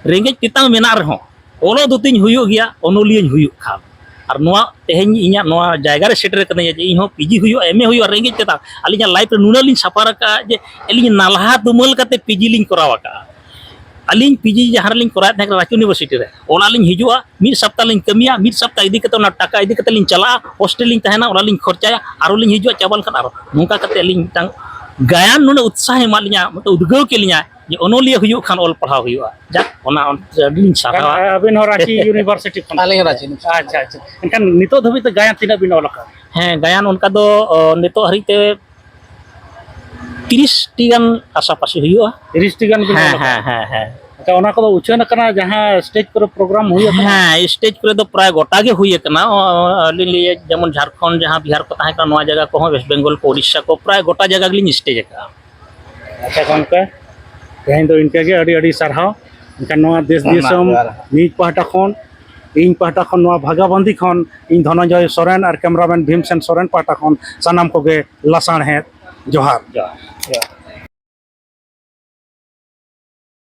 ᱨᱮᱸᱜᱮᱡ ᱛᱮᱛᱟᱝ ᱢᱮᱱᱟᱜ ᱨᱮᱦᱚᱸ ᱚᱞᱚᱜ ᱫᱚ ᱛᱤᱧ ᱦᱩᱭᱩᱜ ᱜᱮᱭᱟ, ᱚᱱᱚᱞᱤᱭᱟᱹᱧ ᱦᱩᱭᱩᱜ ᱠᱷᱟᱱ᱾ ᱟᱨ ᱱᱚᱣᱟ ᱛᱮᱦᱮᱧ ᱤᱧᱟᱹᱜ ᱱᱚᱣᱟ ᱡᱟᱭᱜᱟ ᱨᱮ ᱥᱮᱴᱮᱨ ᱠᱟᱹᱱᱟᱹᱧ ᱡᱮ ᱤᱧ ᱦᱚᱸ ᱯᱤᱡᱤ ᱦᱩᱭᱩᱜᱼᱟ, ᱮᱢᱮ ᱦᱩᱭᱩᱜᱼᱟ, ᱨᱮᱸᱜᱮᱡ ᱛᱮᱛᱟᱝ᱾ ᱟᱹᱞᱤᱧᱟᱜ ᱞᱟᱭᱤᱯᱷ ᱨᱮ ᱱᱩᱱᱟᱹᱜ ᱞᱤᱧ ᱥᱟᱯᱷᱟᱨ ᱟᱠᱟᱫᱼᱟ ᱡᱮ ᱟᱹᱞᱤᱧ ᱱᱟᱞᱦᱟ ᱛᱩᱢᱟᱹᱞ ᱠᱟᱛᱮ ᱯᱤᱡᱤ ᱞᱤᱧ ᱠᱚᱨᱟᱣ ᱟᱠᱟᱫᱼᱟ᱾ ᱟᱹᱞᱤᱧ ᱯᱤᱡᱤ ᱡᱟᱦᱟᱸ ᱨᱮᱞᱤᱧ ᱠᱚᱨᱟᱣᱮᱫ ᱛᱟᱦᱮᱸ ᱠᱟᱱᱟ ᱨᱟᱸᱪᱤ ᱤᱭᱩᱱᱤᱵᱷᱟᱨᱥᱤᱴᱤ ᱨᱮ, ᱚᱲᱟᱜ ᱞᱤᱧ ᱦᱤᱡᱩᱜᱼᱟ, ᱢᱤᱫ ᱥᱚᱯᱛᱟ ᱞᱤᱧ ᱠᱟᱹᱢᱤᱭᱟ, ᱢᱤᱫ ᱥᱚᱯᱛᱟ ᱤᱫᱤ ᱠᱟᱛᱮ ᱚᱱᱟ ᱴᱟᱠᱟ ᱤᱫᱤ ᱠᱟᱛᱮ ᱞᱤᱧ ᱪᱟᱞᱟᱜᱼᱟ, ᱦᱳᱥᱴᱮᱞ ᱞᱤᱧ ᱛᱟᱦᱮᱱᱟ, ᱚᱱᱟ ᱞᱤᱧ ᱠᱷᱚᱨᱪᱟᱭᱟ, ᱟᱨᱚ ᱞᱤᱧ ᱦᱤᱡᱩᱜᱼᱟ, ᱪᱟᱵᱟ ᱞᱮᱱᱠᱷᱟᱱ ᱟᱨᱚ᱾ ᱱᱚᱝᱠᱟ ᱠᱟᱛᱮ ᱟᱹᱞᱤᱧ ᱢᱤᱫᱴᱟᱝ ᱜᱟᱭᱟᱱ ᱱᱩᱱᱟᱹᱜ ᱩᱛᱥᱟᱦᱚ ᱮᱢᱟᱫ ᱞᱤᱧᱟ, ᱢᱤᱫᱴᱟᱝ ᱩᱫᱽᱜᱟᱹᱣ ᱠᱮᱫ ᱞᱤᱧᱟ ᱡᱮ ᱚᱱᱚᱞᱤᱭᱟᱹ ᱦᱩᱭᱩᱜ ᱠᱷᱟᱱ ᱚᱞ ᱯᱟᱲᱦᱟᱣ ᱦᱩᱭᱩᱜᱼᱟ᱾ ᱡᱟᱠ, ᱚᱱᱟ ᱚᱱ-, ᱟᱹᱰᱤ ᱞᱤᱧ ᱥᱟᱨᱦᱟᱣᱟ᱾ ᱟᱹᱵᱤᱱ ᱦᱚᱸ ᱨᱟᱸᱪᱤ ᱤᱭᱩᱱᱤᱵᱷᱟᱨᱥᱤᱴᱤ ᱠᱷᱚᱱ? ᱟᱹᱞᱤᱧ ᱦᱚᱸ ᱨᱟᱸᱪᱤ ᱤᱭᱩᱱᱤᱵᱷᱟᱨᱥᱤᱴᱤ᱾ ᱟᱪᱪᱷᱟ, ᱟᱪᱪᱷᱟ᱾ ᱮᱱᱠᱷᱟᱱ ᱱᱤᱛᱚᱜ ᱫᱷᱟᱹᱵᱤᱡ ᱛᱮ ᱜᱟᱭᱟᱱ ᱛᱤᱱᱟᱹᱜ ᱵᱤᱱ ᱚᱞ ᱟᱠᱟᱫᱼᱟ? ᱦᱮᱸ, ᱜᱟᱭᱟᱱ ᱚᱱᱠᱟ ᱫᱚ, ᱚ, ᱱᱤᱛᱚᱜ ᱦᱟᱹᱨᱤᱡ ᱛᱮ ᱛᱤᱨᱤᱥ ᱴᱤ ᱜᱟᱱ ᱯᱟᱥᱟᱯᱟᱥᱤ ᱦᱩᱭᱩᱜᱼᱟ᱾ ᱛᱤᱨᱤᱥ ᱴᱤ ᱜᱟᱱ ᱵᱤᱱ ᱦᱮᱸ, ᱚᱞ ᱟᱠᱟᱫᱟ? ᱦᱮᱸ, ᱦᱮᱸ, ᱦᱮᱸ᱾ ᱟᱪᱪᱷᱟ, ᱚᱱᱟ ᱠᱚᱫᱚ ᱩᱪᱷᱟᱹᱱ ᱟᱠᱟᱱᱟ, ᱡᱟᱦᱟᱸ ᱥᱴᱮᱡᱽ ᱠᱚᱨᱮ ᱯᱨᱳᱜᱨᱟᱢ ᱦᱩᱭ ᱟᱠᱟᱱᱟ? ᱦᱮᱸ, ᱥᱴᱮᱡᱽ ᱠᱚᱨᱮ ᱫᱚ ᱯᱨᱟᱭ ᱜᱚᱴᱟ ᱜᱮ ᱦᱩᱭ ᱟᱠᱟᱱᱟ᱾ ᱚ, ᱟᱹᱞᱤᱧ ᱞᱟᱹᱭᱟ, ᱡᱮᱢᱚᱱ ᱡᱷᱟᱲᱠᱷᱚᱸᱰ ᱡᱟᱦᱟᱸ ᱵᱤᱦᱟᱨ ᱠᱚ ᱛᱟᱦᱮᱸ ᱠᱟᱱᱟ, ᱱᱚᱣᱟ ᱡᱟᱭᱜᱟ ᱠᱚᱦᱚᱸ, ᱳᱭᱮᱥᱴ ᱵᱮᱝᱜᱚᱞ ᱠᱚ, ᱳᱰᱤᱥᱟ ᱠᱚ, ᱯᱨᱟᱭ ᱜᱚᱴᱟ ᱡᱟᱭᱜᱟ ᱜᱮᱞᱤᱧ ᱥᱴᱮᱡᱽ ᱟᱠᱟᱫᱼᱟ᱾ ᱟᱪᱪᱷᱟ ᱜᱚᱢᱠᱮ, ᱛᱮᱦᱮᱧ ᱫᱚ ᱤᱱᱠᱟᱹ ᱜᱮ, ᱟᱹᱰᱤ ᱟᱹᱰᱤ ᱥᱟᱨᱦᱟᱣ᱾ ᱮᱱᱠᱷᱟᱱ ᱱᱚᱣᱟ ᱫᱮᱥ ᱢᱟ, ᱫᱤᱥᱚᱢ ᱡᱚᱦᱟᱨ᱾ ᱱᱤᱡᱽ ᱯᱟᱦᱴᱟ ᱠᱷᱚᱱ, ᱤᱧ ᱯᱟᱦᱴᱟ ᱠᱷᱚᱱ, ᱱᱚᱣᱟ ᱵᱷᱟᱜᱟᱵᱟᱱᱫᱤ ᱠᱷᱚᱱ, ᱤᱧ ᱫᱷᱚᱱᱚᱱᱡᱚᱭ ᱥᱚᱨᱮᱱ ᱟᱨ ᱠᱮᱢᱨᱟᱢᱮᱱ ᱵᱷᱤᱢᱥᱮᱱ ᱥᱚᱨᱮᱱ ᱯᱟᱦᱴᱟ ᱠᱷᱚᱱ ᱥᱟᱱᱟᱢ ᱠᱚᱜᱮ ᱞᱟᱥᱟᱬᱦᱮᱫ ᱡᱚᱦᱟᱨ᱾ ᱡᱚᱦᱟᱨ, ᱡᱚᱦᱟᱨ᱾